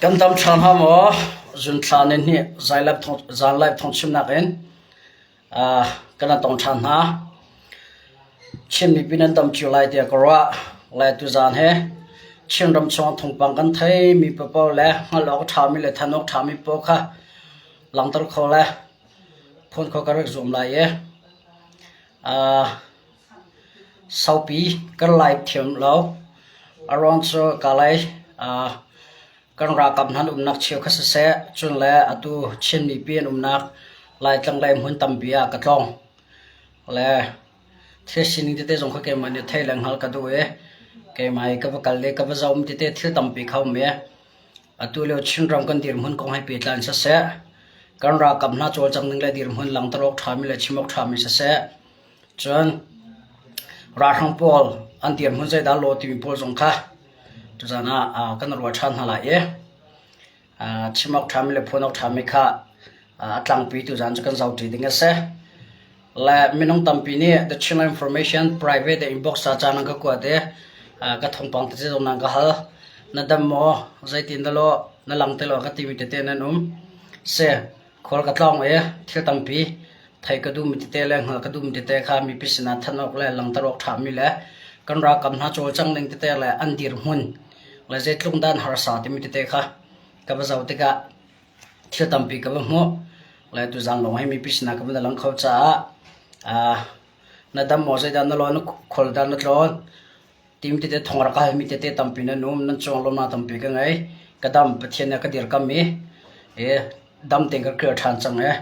Kan dam ṭha hnga maw? Zunthla ni hnih zanlai thawngchimnak in kan tong ṭhan hna. Chin mipi nan dam cio lai tiah ka ruah. Lai tuzaan hi Chinram chung thawngpang kan theimi paoh le hngalh awk a ṭhami le than awk ṭhami paoh kha langhter kho le phun kho ka rak zuam lai i Saupi kan lai thiam lo. A ruang cu kalay kan ralkap hna an umnak cio kha siseh, cun le atu Chin mipi an umnak Laitlang lei hmun tampi ah ka tlawng. Le thil sining tete zong kha keimah nih theih le hngalh ka duh i keimah i ka va kal i ka va zohmi tete thil tampi kha um i atu lio Chinram kan dirhmun kong he pehtlai in siseh, kan ralkap hna cawlcangh ning le dirhmun langhter awk ṭhami le chim awk ṭhami siseh, Cun ralhrang pawl an dirhmun zeidah law timi pawl zong kha tuzan ah kan ruah ṭhan hna lai i chim awk ṭhami le phuan awk ṭhami kha a tlangpi tuzan cu kan zohṭi ding a si. Le minung tampi nih The Chinland Information private inbox ah ca nan ka kuat i ka thawngpang tete zong nan ka hal. Na dam maw? Zeitin dah law na lang te law ka timi tete nan um. Si. Khual ka tlawng i thil tampi theih ka duhmi tete le hngalh ka duhmi tete kha mipi sinah thanh awk le langhter awk ṭhami le kan ralkap hna cawlcangh ning tete le an dirhmun le zeitluk dah an harsa timi tete kha ka va zoh tikah thil tampi ka va hmuh. Le tuzaan lawng hi mipi sinah ka van lang kho caah na dam maw zeidah na lawn, na khual dah na tlawn Tim tete thong rak halmi tete tampi nan um, nan cung lawmnak tampi ka ngei. Ka dam, Pathian nih a ka dirkamh i i dam tein ka kir ṭhan cang i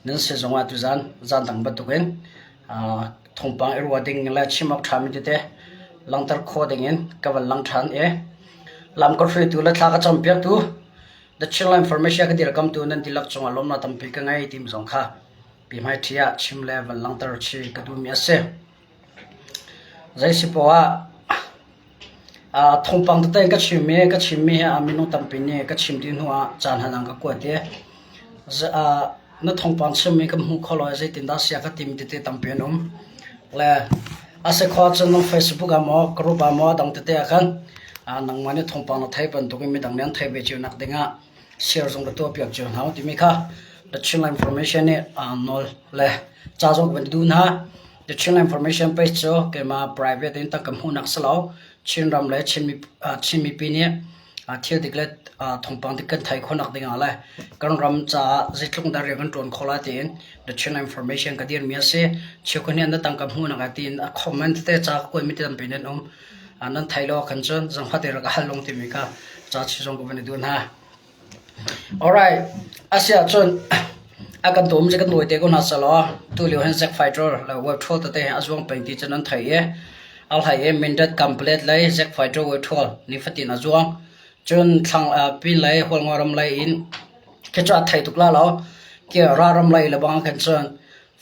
nan si zongah tuzan zan dang bantukin thawngpang i ruah ding le chim awk ṭhami tete langhter khawh dingin ka van lang ṭhan i lam ka hruaitu le thla ka campiaktu The Chinland Information ka dirkamtu nan dihlak cungah lawmnak tampi ka ngei timi zong kha pi hmaiṭhi ah chim le van langhter chih ka duhmi a si. Zeisipoah ah thawngpang tete in ka chim i ka chimmi hi minung tampi nih ka chim dih hnu ah caan han an ka kuat i na thawngpang chimmi ka hmu kho lo i zeitindah sia ka timi tete tampi an um. Le a si khawh ahcun nang Facebook ah maw, group ah maw dang tete ah khan nangmah nih thawngpang na theih bantukin midang nih an theih ve cio nak dingah share zong ka tuahpiak cio hna u timi kha The Chinland Information nih nawl le ca zong ka van duh hna. The Chinland Information page cu keimah private in tangka hmuhnak si lo. Chinram le Chin mipi nih thil dik le thawngpang dik kan theih khawhnak ding ah le kan ram caah zeitluk dah rian kan ṭuan khawh lai tiin The Chinland Information ka dirmi a si. Cheukhat nih na tangka hmuhnak ah tiin a comment tete ca ka kuatmi te tampi nan um. Nan theih lo ahkhan cun zangfah te rak ka hal lung timi kha ca chi zong ka van i duh hna. Alright, asiahcun a kan dawm cu kan nawi te ko hna selaw tulio hin Zack Fighter le Web Troll tete hi a zuang peng ti cu nan theih i a hlei i Mindat Kanpalet lei Zack Fighter Web Troll nifatin a zuang. Cun thlang pin lei Hualngoram lei in khi cu a thei tuk la lo. Ki Ralram lei le bang khan cun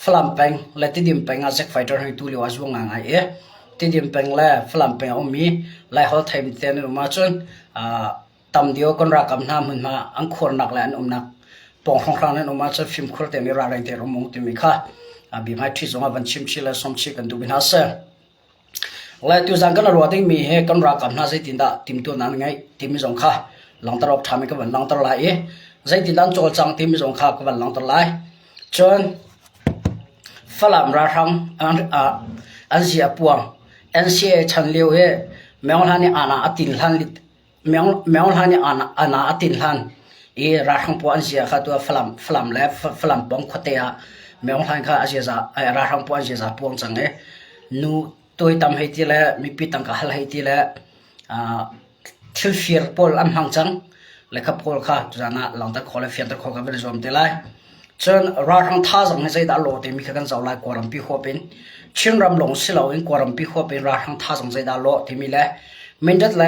Falam peng le Tidim peng ah Zack Fighter hi tulio a zuang ngaingai i Tidim peng le Falam peng a ummi Laiholh theimi te an um ahcun tam deuh kan ralkap hna hmunhma an khuarnak le an umnak pawng hrawnghrang an um ahcun fimkhur tein i ralring tein um timi kha bihmai ṭhi zongah van chim chih le som chih kan duh hna seh. Le tuzan kan ruah dingmi hi kan ralkap hna zeitindah timhtuahnak an ngeih timi zong kha langhter awk ṭhami ka van langhter lai i zeitindah an cawlcang timi zong kha ka van langhter lai. Cun Falam ralhrang an zia puang NCA chan lio hi Meng Hlan i ana a tin hlan Myo hlan i ana a tin hlan i ralhrang pawl an zia kha tu Falam Falam le Falam pawng khuate ah Myo hlan kha a ziaza ralhrang pawl an ziaza puang cang i nu tuaitam hei ti le mipi tangka hal hei ti le thil fir pawl an hmang cang le kha pawl kha tuzan ah langhter khawh le fianter khawh ka van i zuam te lai. Cun ralhrang thazaang hi zeidah a lawh timi kha kan zoh lai Kawlrampi huap in. Chinram lawng si loin Kawlrampi huap in ralhrang thazaang zeidah a lawh timi le Mindat le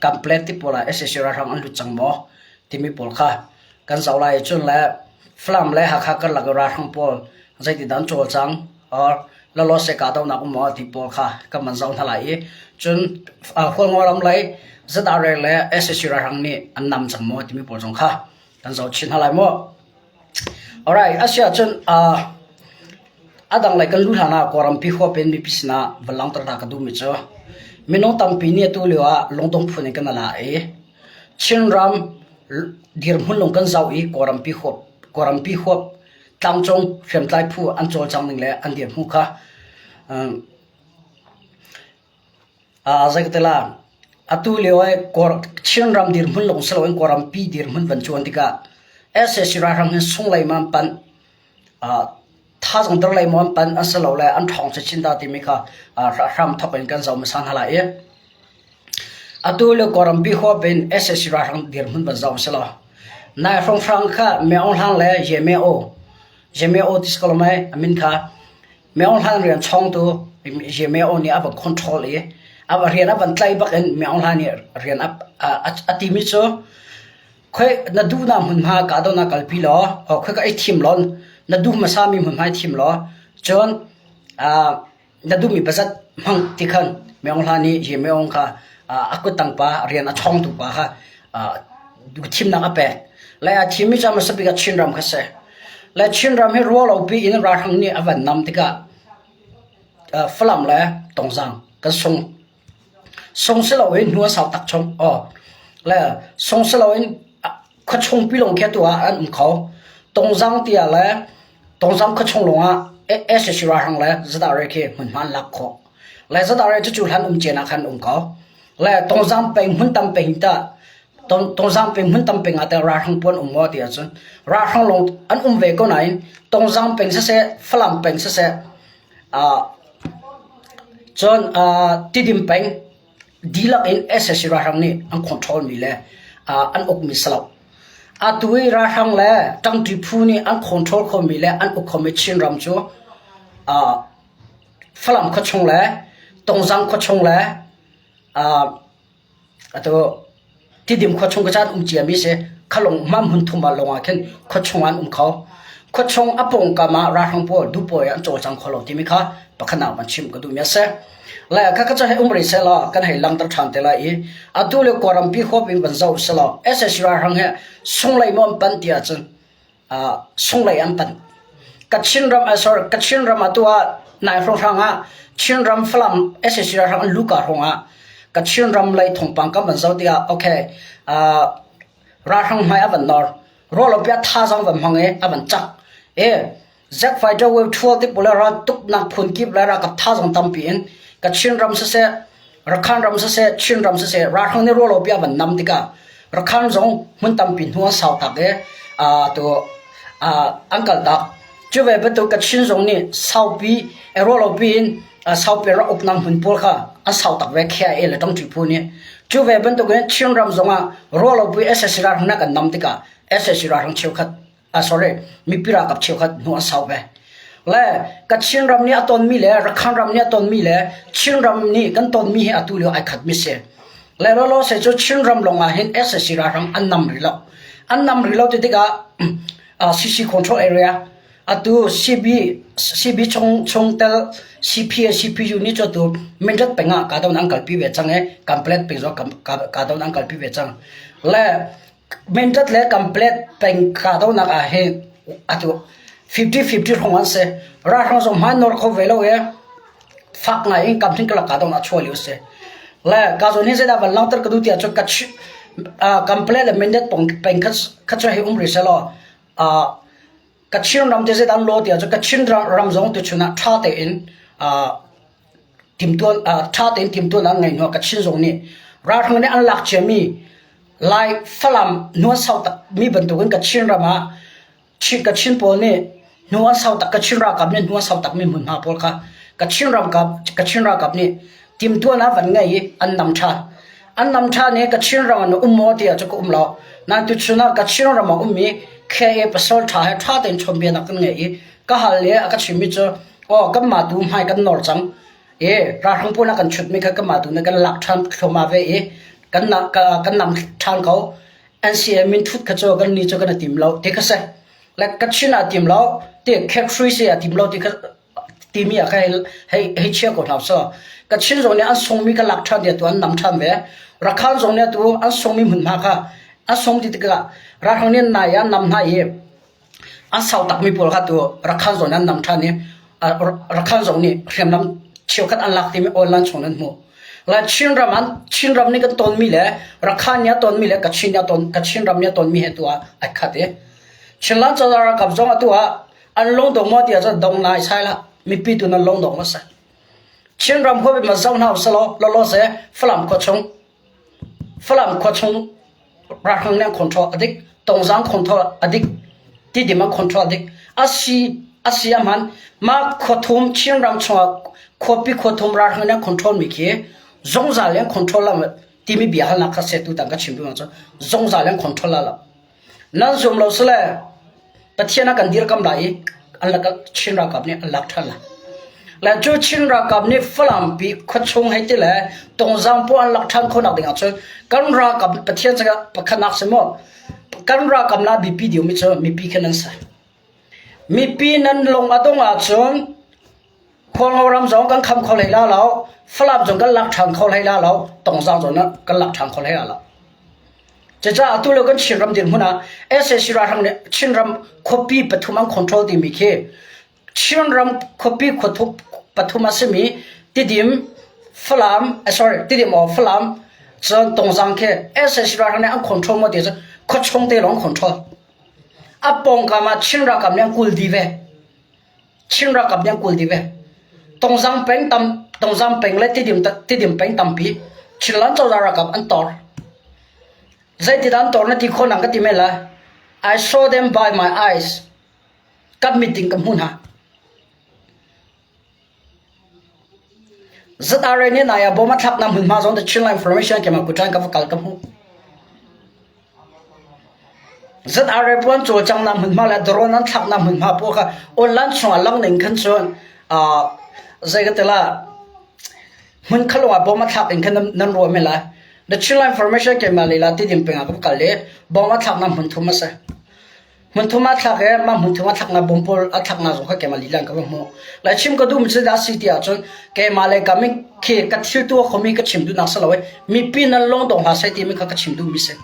Kanplet ti pawl ah sac ralhrang an lut cang maw timi pawl kha kan zoh lai. Cun le Falam le Hakha karlak i ralhrang pawl zeitindah an cawlcang or lalawse kahdohnak um maw ti pawl kha kan van zoh hna lai i cun Hualngo ram lei ZRA le sac ralhrang nih an nam cang maw timi pawl zong kha kan zoh chin hna lai mu. Alright, asiahcun uh, a dang lei kan lu hlan ah Kawlrampi huap in mipi sinah van langhter ta ka duhmi cu minung tampi nih atu lio ah lungdong phun in kan ala i Chinram. Dirhmun lawng kan zoh i Kawlrampi huap Kawlrampi huap tlangcung hriamtlai phu an cawlcang ning le an dirhmun kha zei ka ti la atu lio i Chinram dirhmun lawng si loin Kawlrampi dirhmun van cuan tikah sac ralhrang hi sunglei ma an panh thazaang der lei maw an panh asilole an ṭhawng chinchin dah timi kha hram thawk in kan zoh hmasa hna lai i atu lio Kawlrampi huap in sac ralhrang dirhmun van zoh usih law nai hrawnghrang kha Myo Aung Hlaing le Ye Myo Ye Myo ti si ko lo mei a min kha Myo Aung Hlaing rian chawngtu Ye Myo nih a van control i a rian a van tlaih bak in Myo Aung Hlaing nih rian a timi cu Khoi na duhnak hmunhma kahdohnak kalpi law khoi ka i thim law na duh hmasami hmunhma i thim law cun na duhmi bazat hmang ti khan Myo Aung Hla nih Ye Myo Aung kha a kuttang pa rian a chawngtu pa kha thimnak a pek. Le a thimmi cu hmasa bik ah Chinram kha si. Le Chinram hi ruahlopi in ralhrang nih a van nam tikah Falam le Tongzang kan sung. Sung si loin hnu a sau tak chung. Aw. Le sung si loin khuachung pi lawng khi atu ah an um kho. Tongzang tiah le Tongzang khuachung lawng ah SAC ralhrang le ZRA khi hmunhma an lak khawh. Le ZRA cu cu hlan um cian ah khan um ko. Le Tongzang peng hmun tam peng ta Tongzang peng hmun tam peng ah teh ralhrang puan um maw ti ahcun ralhrang lawng an um ve ko nain Tongzang peng siseh Falam peng siseh Cun Tidim peng dihlak in sac ralhrang nih an control mi le an ukmi si lo. Atu i ralhrang le ṭangṭi phu nih an control khomi le an uk khomi Chinram cu Falam khuachung le Tongzang khuachung le Atu Tidim khua chung ka caan um ciami si khalong mam hun thum ah lawng ah khin khua chung an um kho. Khua chung a pawngkam ah ralhrang pawl duhpawi an cawlcang kho lo timi kha pakhat ah van chim ka duhmi a si. Le kha ka hei um rih seh law kan hei langter ṭhan te lai i atu le Kawlrampi huap in van zoh seh law sac ralhrang he sunglei maw an panh ti ahcun sunglei an panh. Kachin ram sorry Kachin ram atu ah nai hrawnghrang ah Chinram Falam sac ralhrang an luka hrawng ah Kachin ram lei thawngpang kan van zoh tikah okay ralhrang hmai a van nor ruahlopi ah thazaang van hmang i a van cak i Zack fighter wave 12 ti pawl ral tuknak phun kip le ralkap thazaang tampi in Kachin ram siseh Rakhan ram siseh, Chin ram siseh, ralhrang nih ruahlo pi a van nam tikah Rakhan zong hmun tampi hnu an sau tak i tu an kal tak. Cu ve bantuk Kachin zong nih saupi ruahlo pi in saupi rak uknak hmun pawl kha an sau tak ve KIA le Tongṭi phu nih. Cu ve bantuk in Chin ram zong ah ruahlo pi sac ralhrang nih kan nam tikah sac ralhrang cheukhat sorry mipi ralkap cheukhat hnu an sau ve. Le Kachin ram nih a tonmi le Rakhan ram nih a tonmi le Chin ram nih kan tonmi hi atu lio ai khatmi si. Le lawlaw se cu Chin ram lawng ah hin sac ralhrang an nam rih lo. An nam rih lo ti tikah CC control area atu CB CB chung chungtel CPA CPU nih cu atu Mindat peng ah kahdohnak an kalpi ve cang i Kanpetlet peng zong kahdohnak an kalpi ve cang. Le Mindat le Kanpetlet peng kahdohnak ah hin atu 50-50 hrawng an si. Ralhrang zong hmai nawr kho ve lo i fak ngai in kam hling kahdohnak a chuah lio a si. Le ka zawn hi zeidah van langhter ka duh ti ahcun Kanpetlet le Mindat peng kha cu hei um rih sehlaw Kachin ram te zeidah an law ti ahcun Kachin ram zong tuchun ah ṭha tein timtuan ṭha tein timtuan an ngeih hnu ah Kachin zong nih ralhrang nih an lak ciami Lai Falam hnu an sau takmi bantukin Kachin ram ah Kachin pawl nih hnu an sau tak Kachin ralkap nih hnu an sau takmi hmunhma pawl kha Kachin ramkap Kachin ralkap nih timtuan ah van ngei i an nam ṭhan. An nam ṭhan i Kachin ram ah na um maw ti ahcun ka um lo. Nain tuchun ah Kachin ram ah ummi KA pasal ṭha he ṭha tein chawnbianak kan ngei i ka hal i a ka chimmi cu aw kanmah tu hmai kan nor cang i ralhrang pawl a kan chutmi kha kanmah tu nih kan lak ṭhan thluahmah ve i kan kan nam ṭhan ko. NCA min thut kha cu kan ni cu kan i tim lo ti kha si. Le Kachin ah tim lo ti Khetri si ah tim lo ti kha timi ah khan hei hei chia ko hna seh. Kachin zong nih an sungmi kha lak ṭhan ti atu an nam ṭhan ve. Rakhan zong nih atu an sungmi hmunhma kha an sung ti tikah ralhrang nih an nai i an nam hna i an sau takmi pawl kha tu Rakhan zong nih an nam ṭhan i Rakhan zong nih hriamnam cheukhat an lak timi online chung an hmuh. La Chinram an Chinram nih kan tonmi le Rakhine nih a tonmi le Kachin nih a ton Kachin ram nih a tonmi he tu ah ai khat i Chinland cozah ralkap zong atu ah an lungdong maw ti ahcun dong nai sai hlah. Mipi tu nan lungdong ma si. Chinram khuapi ma zoh hna usalaw lawlaw se Falam khua chung Falam khua chung ralhrang nih an control a dik, Tongzang control a dik, Tidim an control a dik. Asi asi a hman. Mah khuathum Chinram chungah khuapi khuathum ralhrang nih an control mi khi zungzal in control la timi bia halnak kha se tutan ka chim duh cu zungzal in control la lo. Nan zum lo sile Pathian a kan dirkam lai i an lak Chin ralkap nih an lak ṭhan lai. Le cu Chin ralkap nih Falam pi khuachung hei ti le Tongzang pawl an lak ṭhan khawhnak ding ahcun kan ralkap Pathian cakah pakhatnak si maw kan ralkap na bipi diomi cu mipi kha nan si. Mipi nan lung a dong ahcun Khualngo ram zong kan kham kho hlei la lo, Falam zong kan lak ṭhan kho hlei la lo, Tongzang zong kan lak ṭhan kho hlei la lo. Cucaah atu lio kan Chinram dirhmun ah sac ralhrang nih Chinram khuapi pathum an control timi khi Chinram khuapi khuathup pathum a simi Tidim, Falam, eh, sorry, Tidim or Falam, cun Tongzang khi sac ralhrang nih an control maw ti cu khuachung te lawng control. A pawngkam ah Chin ralkap nih an kul dih ve. Chin ralkap nih an kul dih ve. Tongzang peng tam Tongzang peng le Tidim Tidim peng tampi Chinland cozah ralkap an tor. Zeitidah an tor na ti khawh nang ka ti men lai. I saw them by my eyes. Ka mit in ka hmu hna. ZRA nih nai ah bom a thlaknak hmunhma zong The Chinland Information keimah kuṭan ka va kal ka hmuh. ZRA puan cawlcanghnak hmunhma le drone an thlaknak hmunhma pawl kha online chungah lang ning khan cun zei ka ti la hmun kha lawngah bom a thlak in khan nan ruah men lai. The Chinland Information keimah lila Tidim peng ah ka va kal i bom a thlaknak hmun thum a si. Hmunthum aa thlak i mah hmunthum a thlaknak bawm pawl a thlaknak zong kha keimah lila in ka va hmuh. Lai chim ka duhmi cu dah si ti ahcun keimah le ka min khi ka thil tuah khomi ka chim duhnak si lo i mipi nan lung dong hlah seh timi kha ka chim duhmi si.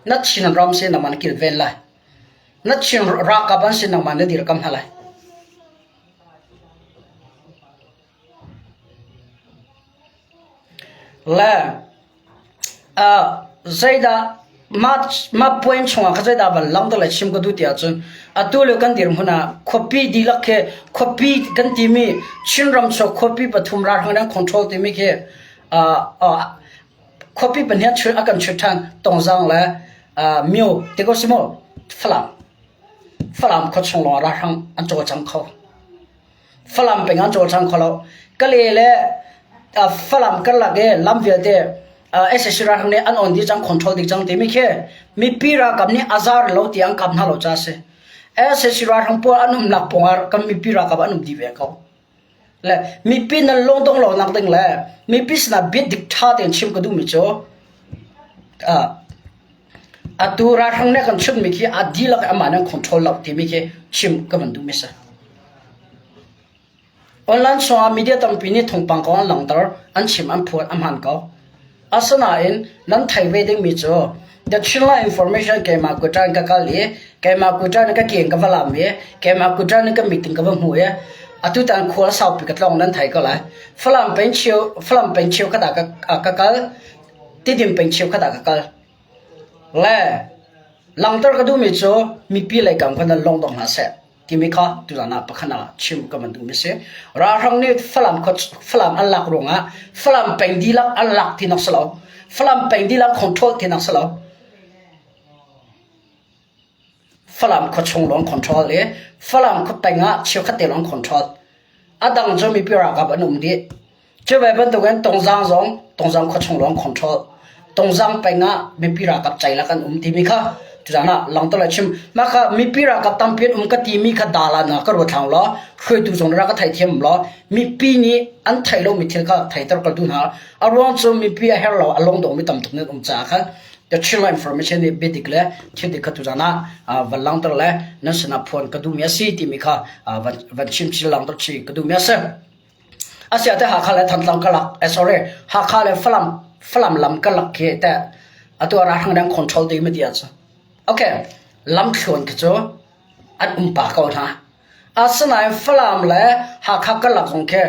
Na Chin ram si nangmah na kilven lai. Na Chin ralkap an si nangmah na dirkam hna lai. Le Zeidah mah point chungah kha zeidah van langhter le chim ka duh ti ahcun atu lio kan dirhmun ah khuapi dihlak khi khuapi kan timi Chinram chuak khuapi pathum ralhrang nih an control timi khi khuapi pahnih a kan chut ṭhan Tongzang le Myo ti ko si maw Falam Falam khuachung lawng ah ralhrang an cawlcang kho. Falam peng an cawlcang kho lo. Kale le Falam karlak i lam vialte SAC ralhrang nih an on dih cang, control dih cang timi khi mipi ralkap nih a zar lo ti an kap hna lo ca si. SAC ralhrang pawl an umnak pawng ah kan mipi ralkap an um dih ve ko. Le mipi nan lungdong lo nak ding le mipi sinah bia dik ṭha tein chim ka duhmi cu atu ralhrang nih kan chimmi khi a dihlak amah nih an control lo timi khi chim ka van duhmi si. Online chungah media tampi nih thawngpang kong an langhter, an chim, an phuan, a hmaan ko. Asinain nan theih ve dingmi cu The Chinland Information keimah kuṭan ka kal i keimah kuṭan in ka ke in ka va lam i keimah kuṭan in ka meeting ka va hmu i atutan khua saupi ka tlawng nan thei ko lai. Falam peng cheu Falam peng cheukhat ah ka, ka kal, Tidim peng cheukhat ah ka kal. Le langhter ka duhmi cu mipi lei kam kha nan lung dong hna seh. timi kha tuzan ah pakhat ah chim ka van duhmi si. Ralhrang nih Falam khua Falam an lak ruangah Falam peng dihlak an lak tinak si lo. Falam peng dihlak control tinak si lo. Falam khua chung lawng control i Falam khua peng ah cheukhat te lawng control. A dang cu mipi ralkap an um dih. Cu ve bantukin Tongzang zong Tongzang khuachung lawng control. Tongzang peng ah mipi ralkap ceilak an um timi kha tuzaan ah langter le chim. Mah kha mipi ralkap tampi an um ka timi kha dalan ah ka ruat hlang law hruaitu zong rak ka theithiam law mipi nih an theih lomi thil kha theiter ka duh hna. A ruang cu mipi a herh lo a lungdong mi tam tuk nan um caah khan the Chinland information nih biadik le thil dik kha tuzaan ah van langter le nan sinah phuan ka duhmi a si timi kha van van chim chil langter chi ka duhmi a si. Asiah teh Hakha le Thantlang karlak eh sorry Hakha le Falam Falam lam karlak khi teh atu ah ralhrang nih an control dih ma ti ahcun okay lamthluan khi cu an um pah ko hna. Asinain Falam le Hakha karlak zong khi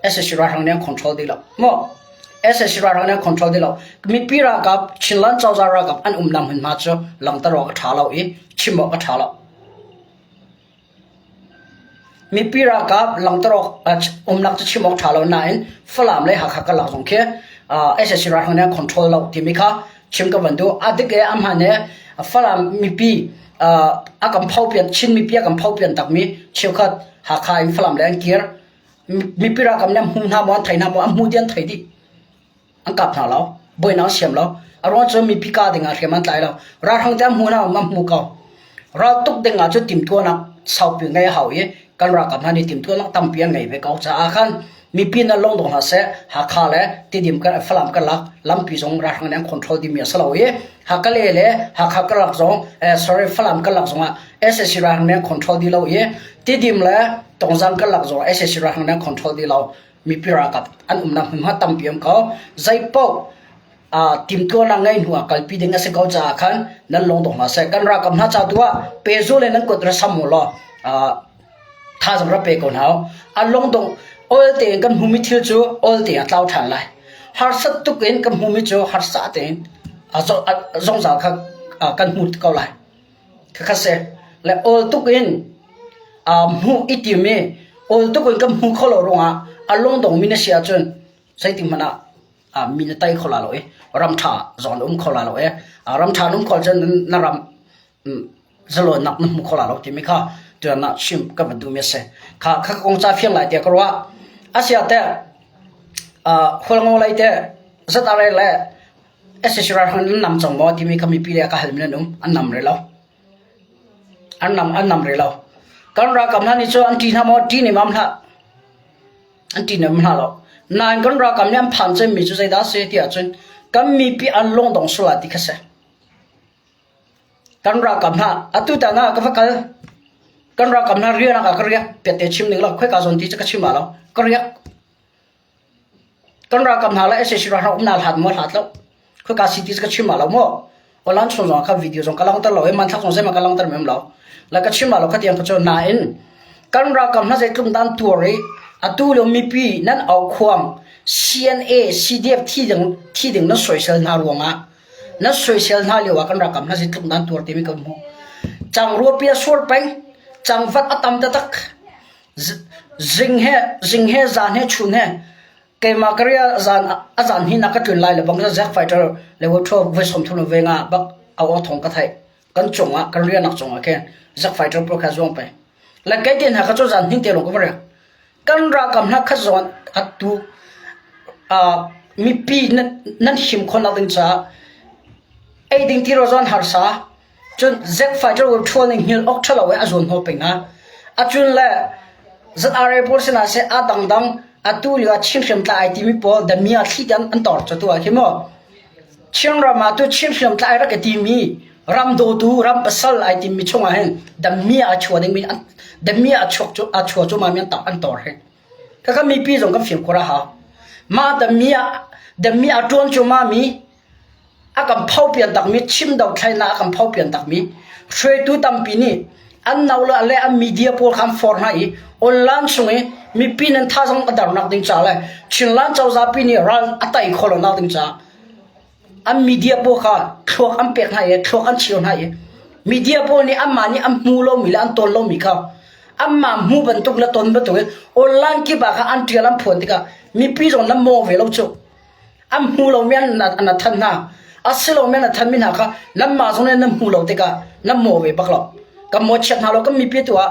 sac ralhrang nih an control dih lo maw? SAC ralhrang nih an control ti lo. Mipi ralkap Chinland cozah ralkap an umnak hmunhma cu langhter awk a ṭha lo i chim awk a ṭha lo. Mipi ralkap langhter awk umnak cu chim awk ṭha lo nain Falam le Hakha karlak zong khi SAC ralhrang nih an control lo timi kha chim ka van duh. A dik i a hmaan i Falam mipi a kan phopian Chin mipi a kan phopian takmi cheukhat Hakha in Falam lei an kir. Mipi ralkap nih an hmu hna maw an thei hna maw an hmu ti an thei dih. An kap hna lo. Buainak an siam lo. A ruang cu mipi kah ding ah hriam an tlai lo. Ralhrang te an hmu hna an hmu ko. Ral tuk ding ah cun timhtuahnak saupi ngei a hau i kan ralkap hna nih timhtuahnak tampi an ngei ve ko caah khan mipi nan lung dong hlah seh. Hakha le Tidim kan Falam karlak lampi zong ralhrang nih an control dihmi a si lo i Hakale le Hakha karlak zong eh, sorry Falam karlak zong ah SAC ralhrang nih an control dih lo i Tidim le Tongzang karlak zong ah SAC ralhrang nih an control dih lo. Mipi ralkap an umnak hmunhma tampi um ko. Zeipaoh timhtuahnak ngei hnu ah kalpi ding a si ko caah khan nan lung dong hlah seh. Kan ralkap hna ca tu ah pehzul in nan kut ra sam u law thazaang ra pe ko hna u. A lungdong ol tein kan hmumi thil cu ol tein a tlau ṭhan lai. Harsat tuk in kan hmumi cu harsa tein a zungzal kha kan hmu ko lai. Khakha si. Le ol tuk in hmuh i tim i ol tuk in kan hmu kho lo ruangah a lungdongmi na si ahcun zeitik hmanh ah mi na tei kho la lo i ram ṭha zong na um kho la lo i ram ṭha na um kho cun na ram zalawnnak na hmu kho la lo timi kha tuan ah chim ka van duhmi a si. Kha kha kong ca fiang lai tiah ka ruah. Asia teh Hualngo lei teh ZRA le SAC ralhrang an nam cang maw timi kha mipi le ka halmi an um an nam rih lo. An nam an nam rih lo. Kan ralkap hna nih cun an ṭih hna maw? Ṭih nih mam hlah. An ṭih nih hna lo. Nain kan ralkap nih an phan cemmi cu zeidah a si ti ahcun kan mipi an lungdong sual ah ti kha si. Kan ralkap hna atu tan ah ka va kal. Kan ralkap hna rian ah ka riak. Piatte chim ning lo khoika zawn ti cu ka chim lo. Ka riak. Kan ralkap hna le sac ralhrang umnak hlat maw hlat lo. Khoika si ti cu ka chim lo maw. Online chung zong kha video zong ka langhter lo i hmanthlak zong zeihmanh ka langhter mem lo. Le ka chim lo kha tiang ka cu nain kan ralkap hna zeitluk dan tuar i atu lio mipi nan aukhuang CNA CDF thi ding thi ding nan soisel hna ruangah nan soisel hna lio ah kan ralkap hna zeitluk dan tuar timi kan hmuh. Cangruapi a suar peng cangvat a tam taktak Zing he zing he zan he chun he keimah ka riah zan a zan hi na ka tlun lai le bang Zack fighter le wo thua voi 30 le ve nga bak a aw thong ka theih kan cung ah kan riahnak cung ah khin Zack fighter pawl kha zuang pe le kei te hna kha cu zan hning te lawng ka va riak kan ralkap hna khat zong atu mipi nan him khawhnak ding caah ei ding ti ro zon harsa Cun Zack fighter will ṭhual ning hngilh awk ṭhalo i a zuan hnawh peng hna. A cun le ZRA pawl sinah seh a dangdang atu lio ah Chin hriamtlai ai timi pawl Damia thli te an tor cu tu ah khi mu. Chinram ah tu Chin hriamtlai rak i timi ram dawtu ram pasal ai timi chungah hin Damia a chua dingmi Damia a chuak cu a chua cu ma mi an an tor hi. Kaka mipi zong kan fimkhur a hau. Mah Damia Damia a ṭuan cu ma mi a kan phopian takmi chim dothlainak a kan phopian takmi hruaitu tampi nih an no le le an media pawl kha an forh hna i online chung i mipi nan thazang a darnak ding ca le Chinland cozah pi nih ral a tai kho lo nak ding caah an media pawl kha thluak an pek hna i thluak an cheu hna i media pawl nih anmah nih an hmu lomi le an tawn lomi kha anmah hmu bantuk le ton bantuk in online kip ah kha an ṭial an phuan tikah mipi zong nan maw ve lo cu An hmu lomi an na thanh hna. A si lomi an na thanmi hna kha nanmah zong nih nan hmu lo tikah nan maw ve bak lo. Kan mawhchiat hna lo kan mipi tu ah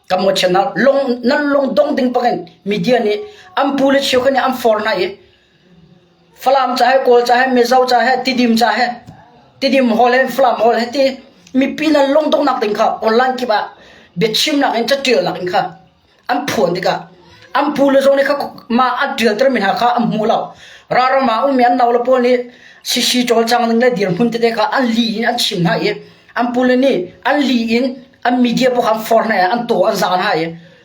kan mawhchiat hna lung nan lung dong ding bak in media nih an pu le cheu kha nih an for hna i Falam ca he Kawl ca he Mizo ca he Tidim ca he Tidim hall he Falam hall he ti mipi nan lung donghnak ding kha online kip ah biachimnak in catialnak in kha an phuan tikah an pu le zong nih kha mah an ṭialtermi hna kha an hmu lo. Ralram ah ummi an nau le pawl nih sisi cawlcang ning le dirhmun tete kha an li in an chim hna i an pu le nih an li in an media pawl kha an forh hna i an taw an zaan hna i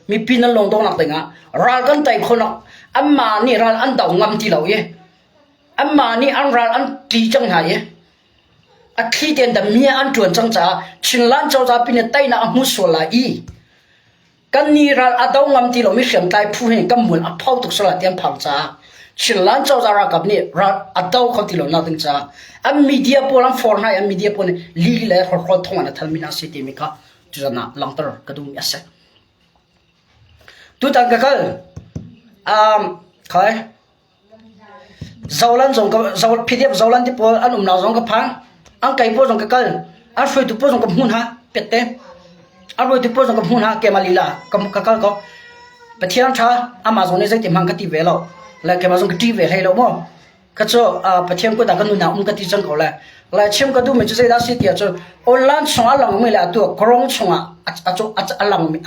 mipi nan lung donghnak dingah ral kan tei khawhnak anmah nih ral an do ngam ti lo i anmah nih an ral an ṭi cang hna i a thli tein dam mi an ṭuan cang caah Chinland cozah pin in teinak a hmu sual lai i Kan nih ral a do ngam ti lomi hriamtlai phu hi kan mual a pho tuk sual ti an phang caah. Chinland cozah ralkap nih ral a do kho ti lo nak ding caah an media pawl an for hna i an media pawl nih li le hrokhrol thong an thalmi hna si timi kha tuzan ah langhter ka duhmi a si. Tutan ka kal um, khai Zolan zong ka zo PDF Zolan ti pawl an umnak zong ka phan. An kai pawl zong ka kal. An hruaitu pawl zong ka hmu hna pette. An hruaitu pawl zong ka hmu hna keimah lila ka ka kal ko. Pathian ṭha amah zong nih zeiti hmang ka ti ve lo. Le keimah zong ka ṭih ve hlei lo maw. Ka cu Pathian kut ah ka nunnak um ka ti cang ko le. Le chim ka duhmi cu zeidah si ti ahcun online chungah a langmi le atu korong chungah a langmi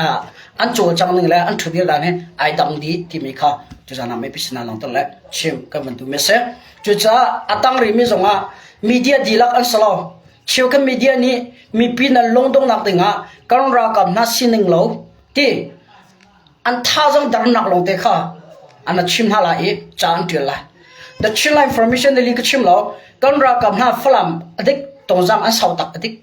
an cawlcang ning le an ṭhudir dan hi ai dang dih timi kha tuzan ah mipi sinah langhter le chim kan van duhmi a si. Cucaah a tang rihmi zongah media dihlak an si lo. Cheukhat media nih mipi nan lungdonghnak dingah kan ralkap hna sining lo ti an thazaang darnak lawngte kha an chim hna lai i ca an ṭial lai. The Chinland Information Daily ka chim lo, kan ralkap hna Falam a dik, Tongzang an sau tak a dik.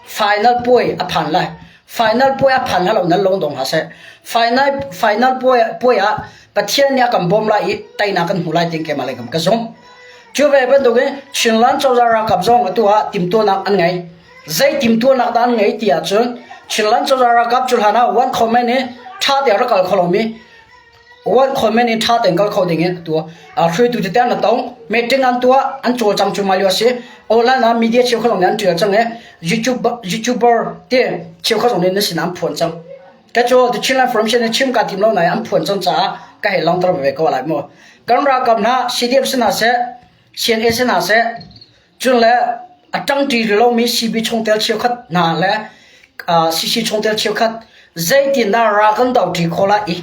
Final puai a phan lai. Final puai a phan hna lo nan lung dong hna seh. Final final puai puai ah Pathian nih a kan bawm lai i teinak kan hmu lai ting keimah lei kam ka zumh. Cu ve bantukin Chinland cozah ralkap zong atu ah timtuahnak an ngei. Zei timtuahnak dah an ngei ti ahcun Chinland cozah ralkap cu hlan ah one comment i ṭha tein rak kal kho lomi one comment in ṭha tein kal kho ding in atu ah hruaitu tete an tong meeting an tuah an cawlcang cu lio a si online ah media cheukhat zong nih an ṭial cang i YouTube YouTuber te cheukhat zong nih na sinah an phuan cang ka cu the Chinland Information nih chim ka tim lo nain an phuan cang caah ka hei langhter ve ko lai mu kan ralkap hna CDF si hna seh CNA si hna seh Cun le a ṭangṭi lomi CB chungtel cheukhat hna le CC chungtel cheukhat zeitindah ral kan doṭi khawh lai i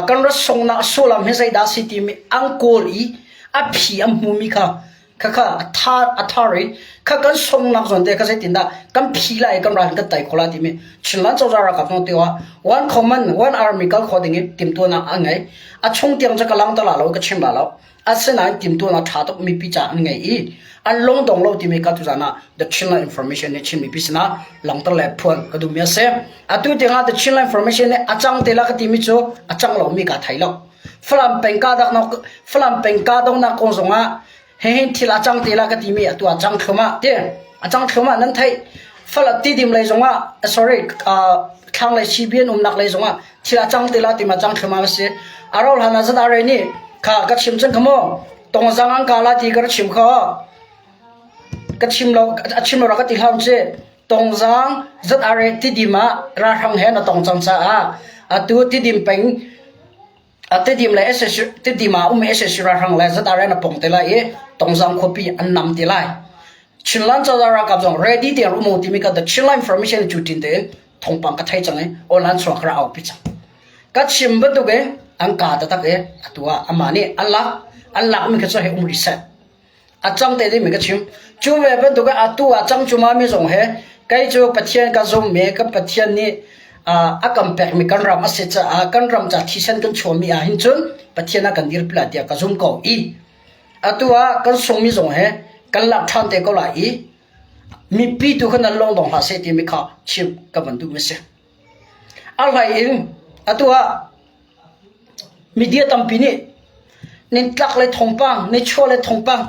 kan rat sungnak sullam hi zeidah a si timi an kawl i a phi an hmumi kha khakha a tha a thar i kha kan sungnak zawn te kha zeitindah kan phi lai i kan ral kan tei khawh lai timi Chinland cozah ralkap zong tiah one common one army kal khawh ding in timhtuahnak an ngei. A chung tiang cu ka lang ta la lo ka chim la lo. Asinain timhtuahnak ṭha tuk mipi ca an ngei i an lungdong lo timi kha tuzan ah The Chinland Information nih Chin mipi sinah langhter le phuan ka duhmi a si. Atu tiangah The Chinland Information nih a cang te la ka timi cu a cang lomi kaa thei lo. Falam peng kahdohnak Falam peng kahdohnak kong zongah hihin thil a cang te la ka timi atu a cang thluahmah ti a cang thluahmah nan theih. Falam Tidim lei zongah sorry uh, thlanglei CBN umnak lei zongah thil a cang te la ti ma cang thluahmah a si. A rauh hlan ah zat are nih kha ka chim cang kha mu tongzang an ka la ti ka chim kha ka chim lo a chim lo ka ti hlau che tongzang zat are tidim ah ralhrang he na tong cang caah atu tidim peng a tidim le SSC tidim ah um SSC ralhrang le zat are na pong te lai i tongzang khuapi an nam ti lai Chinland cozah ralkap zong ready te um timi ka the Chinland information cu tin tein thawngpang ka thei cang i online chuak ra au pi cang ka chim bantuk i an ka taktak i atu ah amah nih an lak an lak mi kha cu hei um rih seh a cang te ding mi ka chim cu ve bantuk i atu ah cang cuma mi zong he kei cu Pathian ka zum mi kan Pathian nih a kan pek mi kan ram a si caah kan ram ca thisen kan chuah mi ah hin cun Pathian a kan dirpi lai tiah ka zum ko i atu ah kan sung mi zong he kan lak ṭhan te ko lai i mipi tu kha nan lung dong hlah seh timi kha chim ka van duh mi si. A hlei in atu ah media tampi nih nin tlak le thawngpang, ni chuah le thawngpang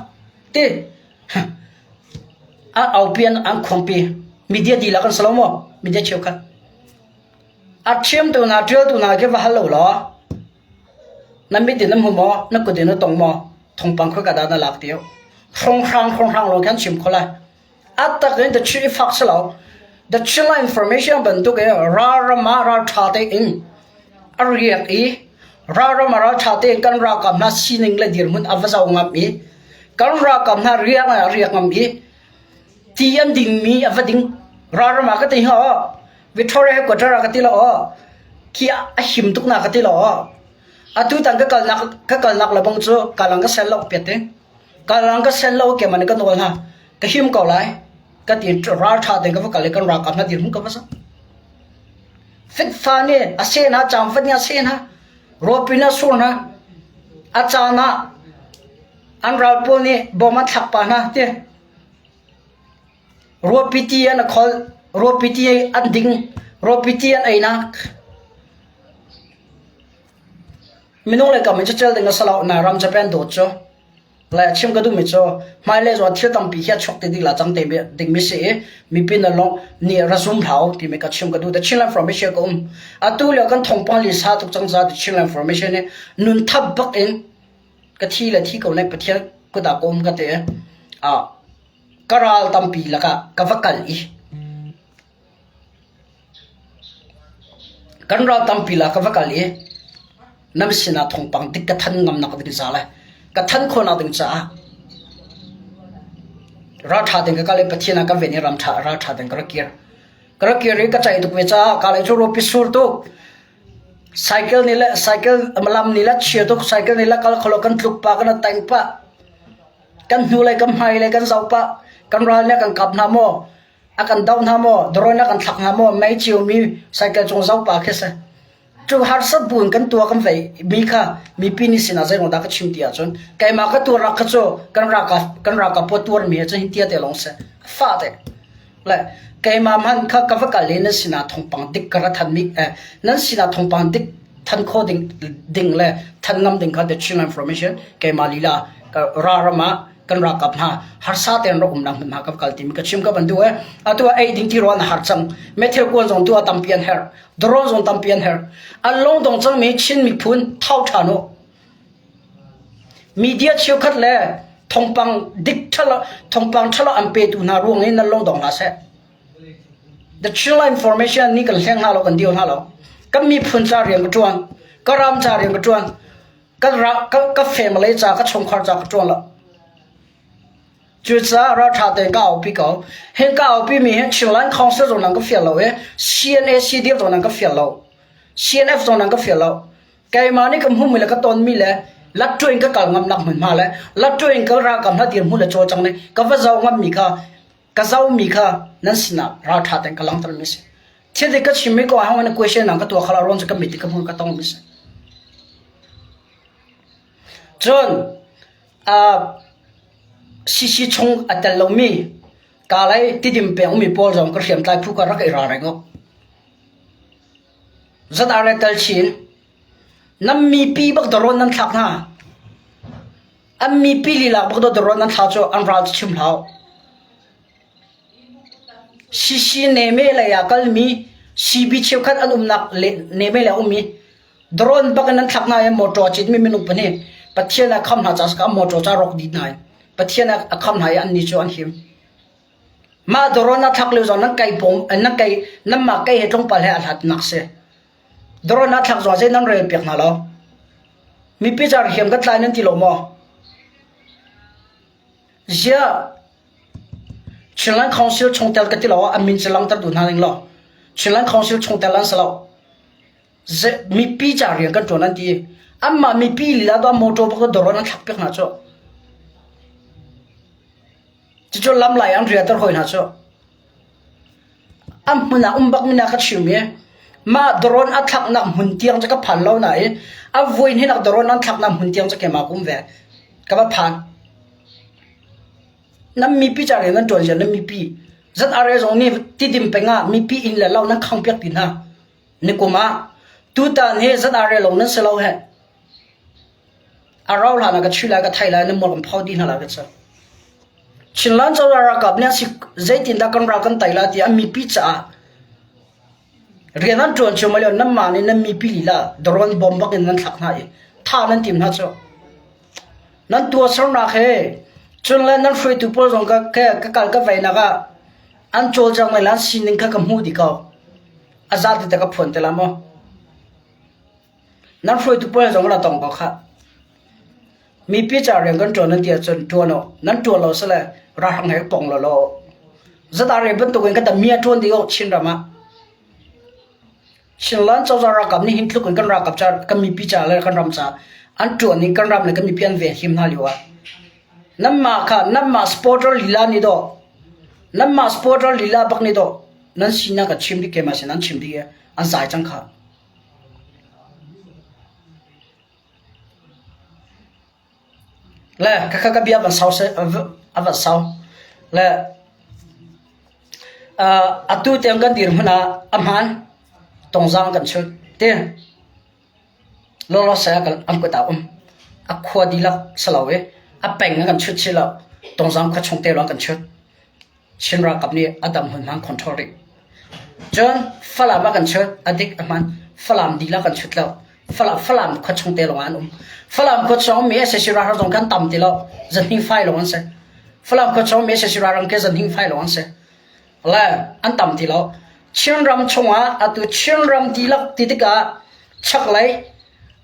ti a aupi an an khuangpi. Media dihlak an si lo maw? Media cheukhat. A thiamtu hna, ṭialtu hna khi va hal lo law na mit in na hmu maw? Na kut in na tong maw? Thawngpang khoi ka dah na lak ti hrawnghrang hrawnghrang lawng khan chim kho lai. A tak in the chi fak si lo. The China information bantuk i ralram ah ral ṭha tein a riak i ralram ah ral ṭha tein kan ralkap hna sining le dirhmun a va zoh ngam i kan ralkap hna riak ah riak ngam i ti an dingmi a va ding ralram ah ka ti hnga Victoria headquarter ah ka ti lo khi a him tuk na ka ti lo atu tan ka kalnak ka kalnak lebang cu kalang ka sel lo piat te kalang ka sel lo ke man ka nawl hna ka him ko lai ka ti ral tha ten ka va kal i kan ralkap hna dirhmun ka va sa fitfa nih a sen ha changfat nih a sen ha rawpi na sur hna a caan ah an ral pawl nih bom an thlak pa hna ti Ruahpi ti an a kholh, ruahpi ti an ding, ruahpi ti an einak. Minung le kam in cacel ding a si lo. Na ram Japan dawt cu. Le chim ka duhmi cu hmailei zong thil tampi hi a chuak te ding la cang te dingmi si i mipi na long nih ra zum hlau timi ka chim ka duh. The Chinland Formation ka um. Atu lio kan thawngpang lisa tuk cang za The Chinland Formation nih nun thap bak in ka thi le thi ko nek Pathian kut ah ka um ka ti. Ah ka ral tampi lakah ka va kal i Kan ral tampi la ka va kal i nan sinah thawngpang dik ka than ngamnak ding ca le ka than khawhnak ding caah ralṭha ding ka kal i Pathian ah ka ven i ramṭha ralṭha ding ka rak kir. Ka rak kir i ka ceih tuk ve caah ka lei cu rawpi sur tuk. Cycle nih le cycle lam nih le chia tuk cycle nih le kal kholo kan tluk pah kan teng pah. Kan hnulei kan hmailei kan zoh pah. Kan ral nih a kan kap hna maw? A kan doh hna maw drone a kan thlak hna maw mei ciomi cycle cung zoh pa khi si cu harsat buin kan tua kan vei mi kha mipi nih sinah zei dah ka chim ti ahcun keimah ka tuar rak kha cu kan ralkap kan ralkap pawl tuar mi he cun hin tia te lawng si fa te le keimah hman kha ka va kal i nan sinah thawngpang dik ka ra than mi eh, nan sinah thawngpang dik than kho ding ding le than ngam ding kha the Chin information keimah lila ka ra ram ah kan ralkap hna harsa tein rak umnak hmun hna ka kal timi ka chim ka van duh e atu ah ei ding ti ruan a har cang methil kuan zong tu ah tampi an herh drone zong tampi an herh an lung dong cangmi Chin miphun thau ṭhan u media cheukhat le thongpang dik ṭhalo thongpang ṭhalo an petu hna ruang in nan lung dong hna seh The Chinland Information nih kan hleng hna lo kan dio hna lo kan miphun ca rian ka ṭuan ka ram ca rian ka ṭuan Ka, ra, ka, ka family ca, ka chungkhar ca ka ṭuan lo. Cucaah ralṭha tein ka aupi ko. Hin ka aupi mi hi Chinland Council zong nan ka fial lo i CNAC dir zong nan ka fial lo. CNF zong nan ka fial lo. Keimah nih ka hmuhmi le ka tonmi le latṭu in ka kal ngamnak hmunhma le latṭu in ka ralkap hna dirhmun le cawlcang nih ka va zoh ngammi kha ka zohmi kha nan sinah ralṭha tein ka langhtermi a si. Thil dik ka chimmi ko ahong in question nang ka tuah khala ruang cu ka mit ka hmun ka tong mi si. Cun uh, CC chung a tel lomi kalai tidim peng mi pawl zong ka hriamtlai phu ka rak i ralring ok. Zat are tel chin nam mipi bak daron nan thlak hna. An mipi lila bak daron nan thla cu an ral chim hlau. CC neme lei ah kalmi CB cheukhat an umnak neme lei a ummi drone bak in an thlak hna i motor a citmi minung pahnih Pathian a kham hna caah motor ca rawk dih hna i Pathian a kham hna i annih cu an him. Mah drone a thlak lio zong nan kai pawng nan kai nanmah kai he tlawmpal he a hlatnak si. Drone a thlak zong zei nan rel piak hna lo. Mipi car hiam ka tlai nan ti lo maw? Ziah Chinland Council chungtel ka ti lo ah an min cu langhter duh hna ning law Chinland Council chungtel an si lo. Mipi ca rian kan ṭuan an ti. Anmah mipi lila tuah motor bak doron an thlak piak hna cu. Cucu lam lai an riater hoi hna cu. A hmun ah um bakmi na ka chim i mah drone a thlaknak hmun tiang cu ka phan lo nain a vui hnih drone an thlaknak hmun tiang cu keimah ka um ve. Ka va phan. Nan mipi ca rian nan ṭuan ziar nan mipi ZRA zong nih tidim peng ah mipi inn le lo nan khang piak ti hna. Nikum ah tutan hi ZRA lawng nan si lo heh. A rau hlan ah ka chuih lai ka thai lai nan mual kan phau dih hna lai ka cak. Chinland cozah ralkap nih si zeitindah kan ral kan tai lai ti an mipi caah rian an ṭuan cio malio nanmah nih nan mipi lila drone bomb bak in nan thlak hna i tha nan tim hna cu. Nan tuahsernak he cun le nan hruaitu pawl zong ka ka kal ka veinak ah an cawlcang lai lan sining kha ka hmuh dih ko. A zat ti te ka phuan te la maw? Nan hruaitu pawl zong ra tong ko khah. Mipi ca rian kan ṭuan nan ti ahcun ṭuan u. Nan ṭuan lo sile ralhrang he pong law law. Zatare bantukin kan mi a ṭuan dih ko Chinram ah. Chinland cozah ralkap nih hin tluk in kan ralkap ca kan mipi ca le kan ram ca an ṭuan i kan ram le kan mipi an ven him hna lio ah. Nanmah kha nanmah supporter lila nih dawh nanmah supporter lila bak nih dawh nan sinak ka chim dih keimah sin an chim dih i an zai cang kha. Le khakha ka bia van sau seh a van sau. Le atu tiang kan dirhmun ah a hmaan tongzaang kan chut ti. Lawlaw saya an kut ah um. A khua dihlak si lo i a peng in kan chut si lo. Tongzang khua chung te lawng kan chut. Chin ralkap nih a dam hmunhma an control rih. Cun Falam ah kan chut, a dik a hman. Falam dihlak kan chut lo. Falam, Falam khua chung te lawng ah an um. Falam khua chung mi sac ralhrang zong kan tam ti lo. Zanhning fai lawng an si. Falam khua chung mi sac ralhrang ke zanhning fai lawng an si. Le an tam ti lo. Chinram chungah atu Chinram dihlak ti tikah chaklei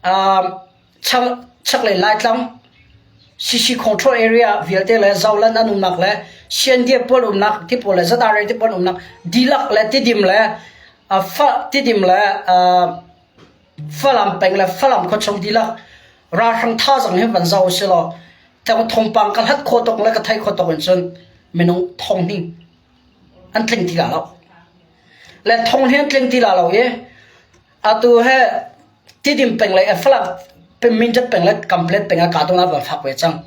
um, chaklei Laitlang CC control area vialte le Zoland an umnak le CNDF pawl umnak ti pawl le ZRA ti pawl umnak dihlak le Tidim le fa Tidim le Falam peng le Falam khuachung dihlak ralhrang thazaang hi van zoh usih law thawngpang ka hlat khawh tuk le ka theih khawh tuk in cun minung thong hnih an tling ti la lo. Le thong hi an tling ti la lo i Atu he Tidim peng le Falam Mindat peng le Kamplet peng ah kahdohnak a van fak ve cang.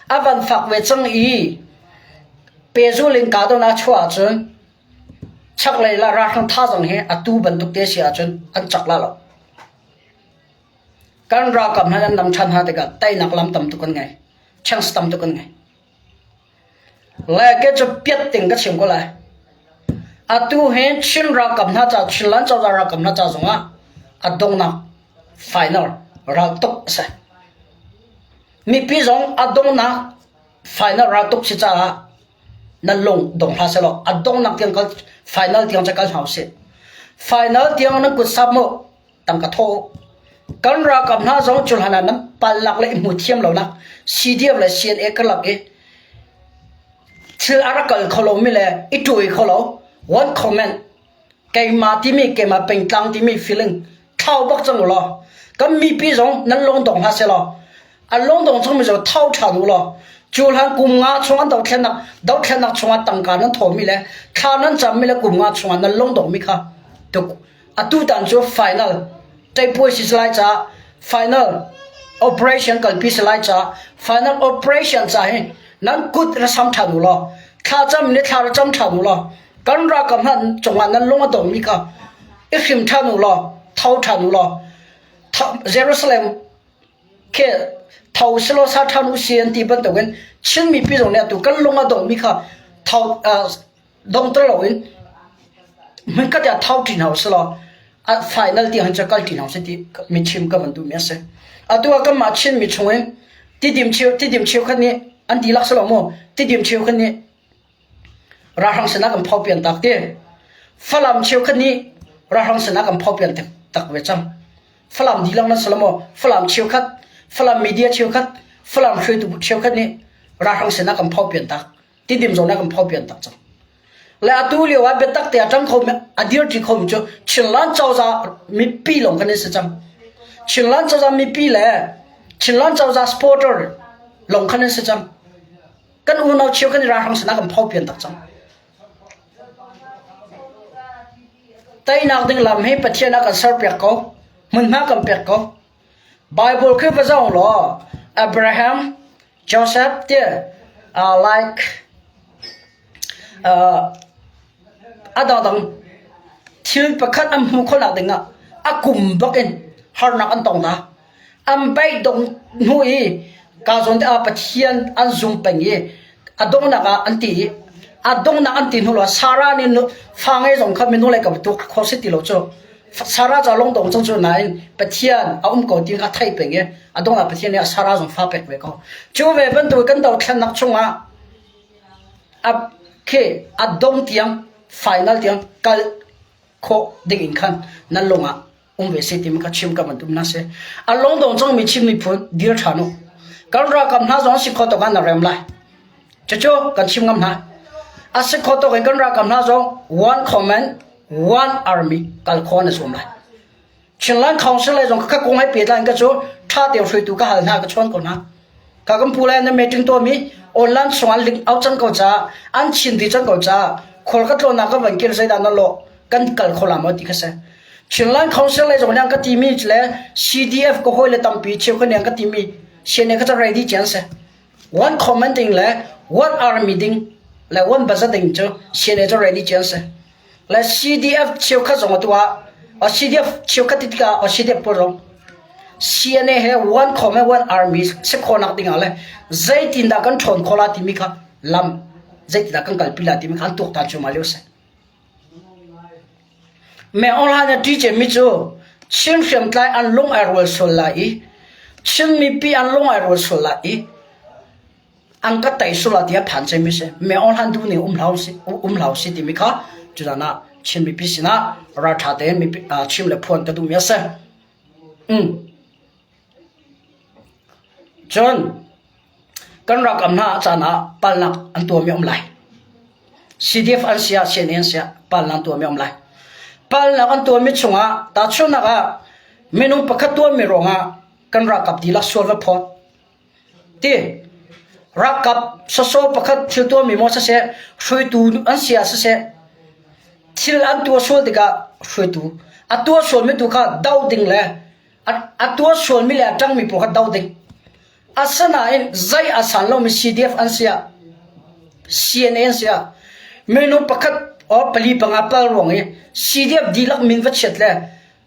A van fak ve cang i pehzul in kahdohnak a chuah ahcun chaklei le ralhrang thazaang hi atu bantuk te si ahcun an cak la lo. Kan ralkap hna an nam ṭhan hna tikah teinak lam tam tuk an ngei. Chance tam tuk an ngei. Le ke cu piat ting ka chim ko lai. Atu hi Chin ralkap hna ca Chinland cozah ralkap hna ca zongah a donghnak final raltuk a si. Mipi zong a donghnak final raltuk si caah nan lung dong hlah sehlaw a donghnak tiang kal final tiang ca kal hna usih. Final tiang nan kut sap mu tangka thaw kan ralkap hna zong cu hlan ah nan pallak le i hmu thiam lonak CDF le CNA karlak i thil a rak kal kho lomi le i ṭuai kho lo one comment keimah timi keimah pengtlang timi feeling thlau bak cang u law kan mipi zong nan lung dong hlah seh law A lungdong chungmi cu tho ṭhan u law cu hlan kum nga chung an dothlennak dothlennak chungah tangka nan thawhmi le thla nan cammi le kum nga chungah nan lungdongmi kha tuk atu tan cu final ṭeipuai si lai caah final operation kalpi si lai caah final operation ca hi nan kut ra sam ṭhan u law thla cam ni thla ra cam ṭhan u law kan ralkap hna cungah nan lung a dongmi kha i hrim ṭhan u law tho ṭhan u law Jerusalem Khi tho selaw sa ṭhan u si an ti bantukin Chin mipi zong nih atu kan lung a dongmi kha tho dongter loin hmunkhat ah tho ṭi hna usih a final tiang hin cu kal ṭi hna usih ti mi chim ka van duhmi a si. Atu ah kanmah Chinmi chungin Tidim cheu Tidim cheukhat nih an dihlak si lo maw Tidim cheukhat nih Ralhrang sinah kan phopian tak ti. Falam cheukhat nih ralhrang sinah kan phopian tak ve cang. Falam dihlak nan si lo maw? Falam cheukhat, Falam media cheukhat, Falam hruaitu cheukhat nih ralhrang sinah kan phopian tak. Tidim zong nih kan phopian tak cang. Le atu lio ah biatak te a ṭang kho a dirṭi khomi cu Chinland cozah mipi lawng kan si cang. Chinland cozah mipi le Chinland cozah supporter lawng khan an si cang. Kan unau cheu kan i ralhrang sinah kan phopian tak cang. Teinak ding lam hi Pathian a kan serpiak ko. Hmunhma kan pek ko. Bible khi va zoh law Abraham, Joseph ti uh, like uh, a dangdang thil pakhat an hmuh khawhnak dingah a kum bak in harnak an tong hna. An beidong hnu i kaa zawn te ah Pathian an zum peng i a donghnak ah an ti i a donghnak an ti hnu lo Sarah nih fa ngei zong kha minung lei ka tu kho si ti lo cu Sarah cu a lungdong cang cu nain Pathian a um ko ti kha theih peng i a donghnak Pathian nih Sarah zong fa pek ve ko. Cu ve bantuk kan dothlennak chungah a khi a dong tiang final tiang kal khawh ding in khan nan lung ah um ve se timi kha chim ka van tum na si. A lungdong cangmi Chin miphun dir ṭhan u. Kan ralkap hna zong si kho tawk ah na rem lai. Cucu kan chim ngam hna. A si kho tawk in kan ralkap hna zong one command, one army kal kho na zuam lai. Chinland Council lei zong ka kong hai pehtlai ka cu ṭha tein hruaitu ka hal hna ka chawn ko hna. Ka kan pu le na meeting tuahmi online chung an link out cang ko caah an chin dih cang ko caah khual ka tlawnnak ka van kir zeidah na lawh kan kal kho la maw ti kha si. Chinland Council lei zong nih an ka timi le CDF ka hawi le tampi cheukhat nih an ka timi CNA kha cu ready cian si. One commenting le one army ding le one budget ding cu CNA cu ready cian si. Le CDF cheukhat zong atu ah CDF cheukhat ti tikah CDF pawl zong. CNA he one com he one army si khawhnak ding ah le zeitindah kan ṭhawn khawh la timi kha lam zeitindah kan kalpi la timi kha an tuaktan cuahmah lio a si. Me Aung a ṭi cemmi cu Chin hriamtlai an lung ai rual sual lai i Chin mipi an lung ai rual sual lai i an ka tei sual lai tiah phan cemmi si. Me Aung Hlaing duh ning um hlah usih um hlah usih timi kha cudan ah Chin mipi sinah ralṭha tein mipi chim le phuan ka duhmi a si. Mm. Cun kan ralkap hna caan ah palnak an tuahmi a um lai. CDF an si ah CNA an si ah palnak an tuahmi a um lai. Palnak an tuahmi chungah tahchunhnak ah minung pakhat tuahmi ruangah kan ralkap dihlak sual va phawt. Ti ralkap sawsawh pakhat thil tuahmi maw siseh, hruaitu an si ah siseh, thil an tuah sual tikah hruaitu a tuah sualmi tu kha doh ding le a tuah sualmi le a ṭangmi pawl kha doh ding. Asinain zei a san lomi CDF an si ah, CNA an si ah, minung pakhat or pali panga pal ruang i CDF dihlak min va chiat le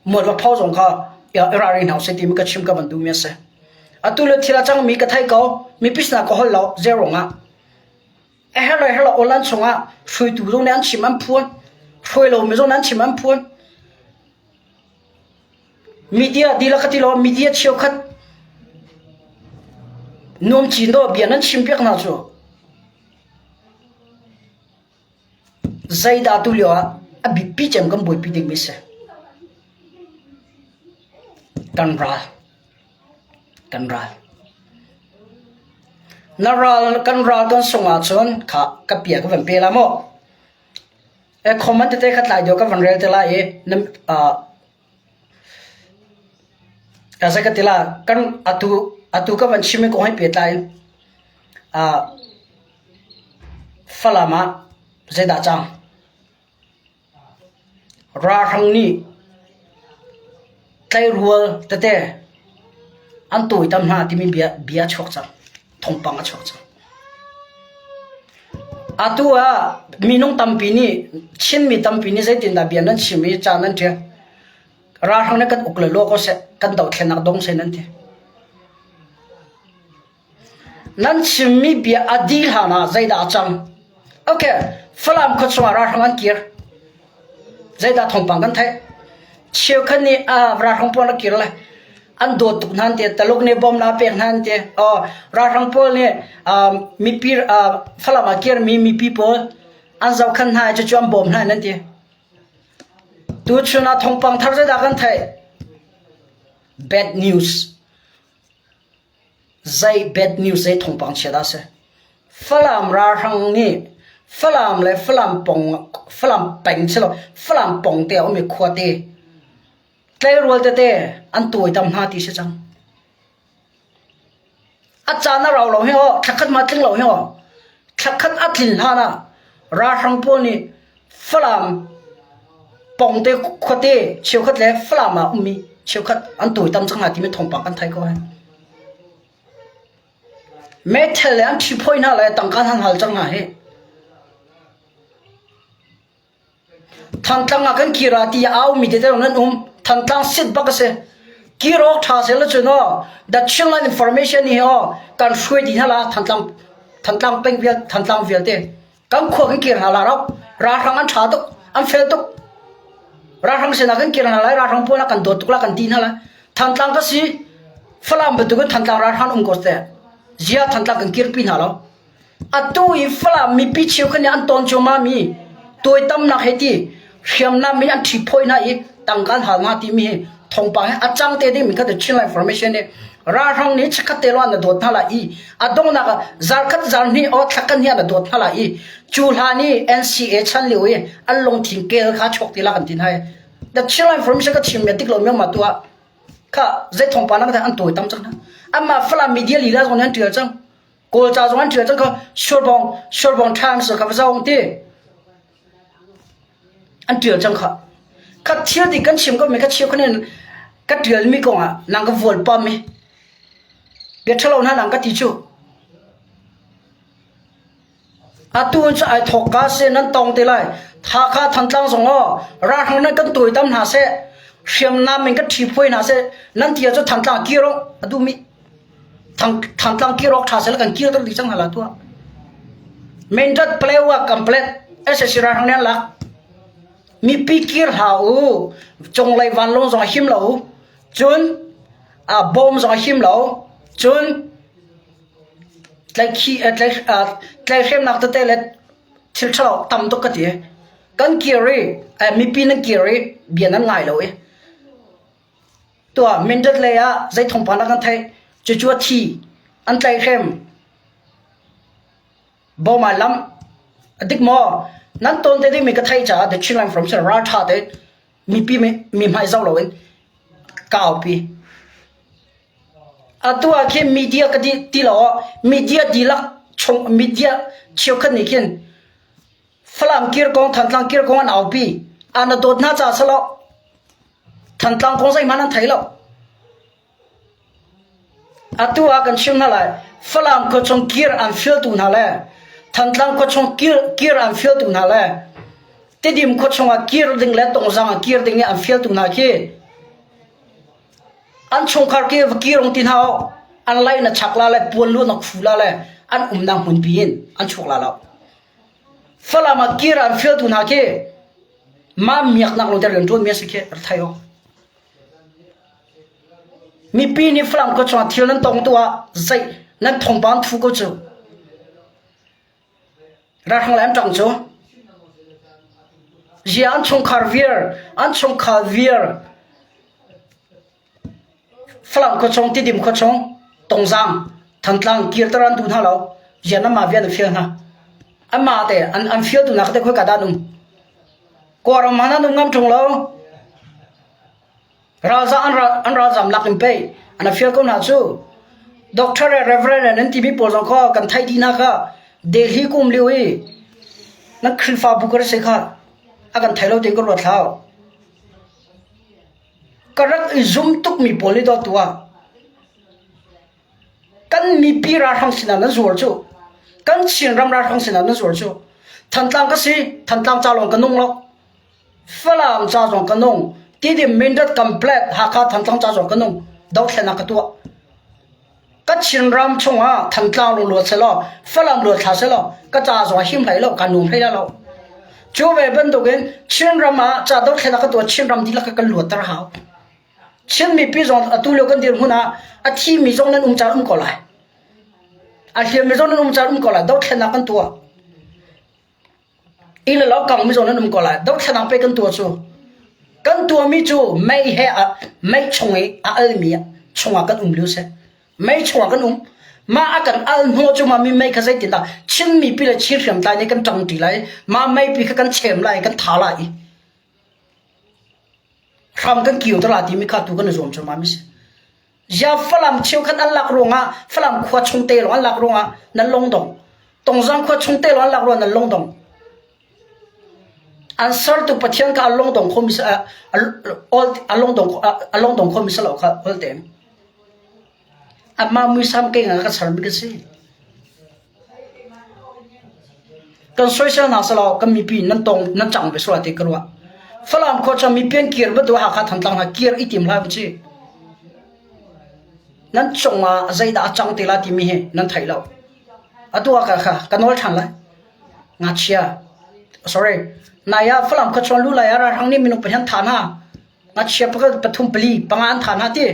mual va pho zong kha i ralring hna usih timi ka chim ka van duhmi a si. Atu le thil a cangmi ka thei ko, mipi sinah ka holh lo, zei ruangah. A herh le herh lo online chungah hruaitu zong nih an chim an phuan, hruai lomi zong nih an chim an phuan. Media dihlak ka ti lo, media cheukhat nuam cin dawh bia nan chim piak hna cu. Zeidah tu lio ah a biapi cem kan buaipi dingmi si. Kan ral. Kan ral. Na ral kan ral kan sung ahcun kha ka pia ka van pe la maw? E comment tete kha tlai deuh ka van rel te lai i na uh, ka zei ka ti la kan atu atu ka van chim i kong he pehtlai in uh, Falam ah zeidah cang? Ralhrang nih tleirual tete an tawitam hna timi bia, bia a chuak cang. Thawngpang a chuak cang. Atu ah minung tampi nih Chinmi tampi nih zeitindah bia nan chim i ca nan ṭial. Ralhrang nih kan uk le law ko seh, kan dothlennak dong seh nan ti. Nan chimmi bia a dih hlanah zeidah a cang? Okay, Falam khua chungah ralhrang an kir. Zeidah thawngpang kan theih? Cheukhat nih ah ralhrang pawl a kir le an dawt tuk hna an ti. Taluk nih bom na pek hna an ti. Oh, ralhrang pawl nih uh, mipi uh, Falam ah kirmi mipi pawl an zohkhan hna i cucu an bawm hna nan ti. Tuchun ah thawngpang thar zeidah kan theih? Bad news. Zei bad news zei thawngpang chia dah a si? Falam ralhrang nih Falam le Falam pong Falam peng si lo Falam pong te a um i khuate tleirual tete an tuaitam hna ti si cang. A caan a rau lo hi aw thlakhat ma tling lo hi aw thlakhat a tlin hlan ah ralhrang pawl nih Falam pongte khuate cheukhat le Falam ah ummi cheukhat an tuaitam cang hna timi thawngpang kan thei ko ai. Meithal le an ṭhiphawi hna le tangka hna hal cang hna hi. Thantlang ah kan kir ah ti a aumi tete nan um. Thantlang sit bak a si. Kir awk ṭha seh la cun aw the Chinland information hi aw kan hruai dih hna la Thantlang Thantlang peng vial Thantlang vialte. Kan khua kan kir hna la rau. Ralhrang an ṭha tuk, an fel tuk. Ralhrang sinah kan kir hna lai, ralhrang pawl kan dawt tuk la kan ti hna lai. Thantlang ka si, Falam bantukin Thantlang ralhrang um ko seh. Zia Thantlang kan kirpi hna lo. Atu i Falam mipi cheukhat nih an tawn cuahmah mi tuaitamnak he ti hriamnam in an ṭhiphawi hna i tangka an hal hna timi hi thawngpang he a cang te ding mi kha The Chinland Information nih ralhrang nih chikkhat te lawng an dawt hna lai i a donghnak ah zarkhat zarhnih aw thlakhat hnih an dawt hna lai i cu hlan i NCA chan lio i an lungthin kel kha chuak ti la kan ti hna i The Chinland Information ka chim mi tik lo mi ma tu ah kha zei thawngpang na an tawi tam cang hna amah Falam media lila zong nih an tial cang Kawlca zong an tial cang kha Surbong Surbong Times kha va zong ti An ṭial cang khah. Kha thil dik kan chim ko mi kha cheu khan ka ṭial mi kong ah nang ka vual pam i bia ṭhalo hna nang ka ti cu. Atu cu ai thawk ka si nan tong te lai. Hakha Thantlang zong aw ralhrang nan kan tuaitam hna seh. Hriamnam in ka ṭhi phuai hna seh nan ti ahcun Thantlang kir awk a duhmi Thantlang kir awk ṭha seh kan kir dih cang hna la tuah. Mindat Palewa Complex SSC ralhrang nih an lak. Mipi kir hlah u. Cunglei vanlawng zong a him lo. Cun bom zong a him lo. Cun tlaihhremnak tete le thil ṭhalo tam tuk ka ti. Kan kir i mipi nan kir i bia nan ngai lo i tuah Mindat lei ah zei thawngpang dah kan theih cucu a thi an tlaihhrem bom ai lamh a dik maw nan tawn te dingmi ka theih caah The Chinland Forum sin ralṭha te mipi mi hmai zoh loin ka aupi. Atu ah khin media ka di ti lo media dihlak chung media cheukhat nih khin Falam kir kong Thantlang kir kong an aupi. An a dawt hna caah salo Thantlang kong zeihmanh an thei lo. Atu ah kan chim hna lai. Falam khuachung kir an fialtu hna le Thantlang khuachung kir kir an fialtu hna le Tidim khuachung ah kir ding le Tongzang ah kir ding i an fialtu hna khi An chungkhar ke va kirong ti hna awk an lai na chak la le puan lu na khu la le an umnak hmunpi in an chuak la lo. Falam ah kir an fialtu hna khi mah miaknak lawng te rian ṭuan mi a si khi rak thei awk. Mipi nih Falam khua chungah thil nan tong tu ah zei nan thawngpang thu ko cu. Ralhrang le an ṭang cu zia an chungkhar viar an chungkhar viar Falam khuachung Tidim khuachung Tongzang Thantlang kirter an duh hna lo zian anmah vial an fial hna anmah te an an fial tu nak te khoi ka dah an um Kawlram hmanh an um ngam ṭung lo Ralzam an ral an ralzam lak in pei an a fial ko hna cu. Doctor le Reverend nan timi pawl zong kha kan theih dih hna kha Delhi kum lio i nan Khrihfabu ka si kha a kan thei lo tiin ka ruat hlau. Ka rak i zum tukmi pawl nih dawt tu ah kan mipi ralhrang sinah nan zuar cu. Kan Chinram ralhrang sinah nan zuar cu. Thantlang ka si, Thantlang ca lawng ka nung lo. Falam ca zong ka nung. Tidim Mindat Complex Hakha Thantlang ca zong ka nung. Dothlennak ka tuah. Ka Chinram chungah Thantlang lung luat selaw, Falam luat thla selaw, ka ca zong a him hlei lo, ka nung hlei lo. Cu ve bantukin Chinram ah ca dothlennak ka tuah Chinram dihlak ka kan luatter hau. Chin mipi zong atu lio kan dirhmun ah a thimi zong nan um caan um ko lai. A hliammi zong nan um caan um ko lai. Dothlennak kan tuah. Inn le lo kangmi zong nan um ko lai. Dothlennak pe kan tuah cu. Kan tuahmi cu mei he a mei chung i a almi chungah kan um lio si. Mei chungah kan um. Mah a kan al hnawh cu mah mi mei kha zeitindah Chin mipi le Chin hriamtlai nih kan ṭangṭi lai. Mah meipi kha kan chem lai, kan tha lai i hram kan kio te la timi kha tu kan i zuam cuahmah mi si. Zia Falam cheukhat an lak ruangah Falam khua chung te lawng an lak ruangah nan lungdong. Tongzang khua chung te lawng an lak ruangah nan lungdong. An sertu Pathian kha a lungdong khomi a lungdong a lungdong khomi si lo kha ol tein. Amah muisam kei nga ka sermi ka si. Kan soisel hna selaw kan mipi nan tong nan cang ve sual ti ka ruah. Falam khua cu mipi an kir bantuk Hakha Thantlang hna kir i tim hlah u Nan cungah zeidah a cang te la timi hi nan thei lo. Atu ah ka kha ka nawl ṭhan lai. Ngakchia sorry nai ah Falam khua chuan lu lai ah ralhrang nih minung pahnih an thah hna. Ngakchia pakhat pathum pali panga an thah hna ti.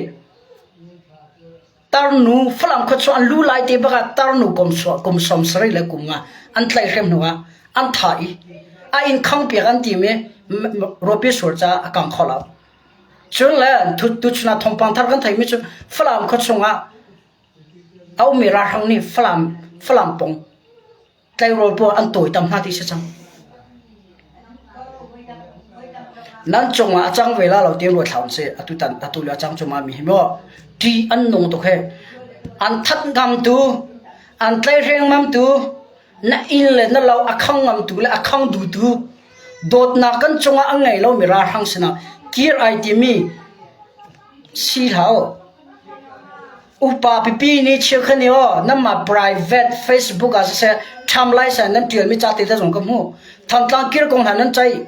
Tarnu Falam khua chuah an lu lai te bak ah tarnu kum kum 70 le kum nga an tlaihhrem hnu ah an thah i a inn khangpiak an tim i rawpi sur caah a kang kho lo. Cun le tuchun ah thawngpang thar kan theimi cu Falam khua chungah a ummi ralhrang nih Falam Falam pong tleirawl pawl an tawitam hna ti si cang. Nan cungah a cang ve la lo ti ruat hlah sih atu tan atu le a cang cuma mi hi maw ṭi an nung tuk he an that ngam tu an tlaihhreng ngam tu na inn le na lo a khang ngam tu le a khang du tu dawtnak kan cungah a ngei lo mi ralhrang sinah kir ai timi si hlah Upa pipi nih cheukhat nih aw nanmah private Facebook ah siseh ṭham lai seh nan ṭialmi ca te zong ka hmuh. Thantlang kir kong hna nan ceih.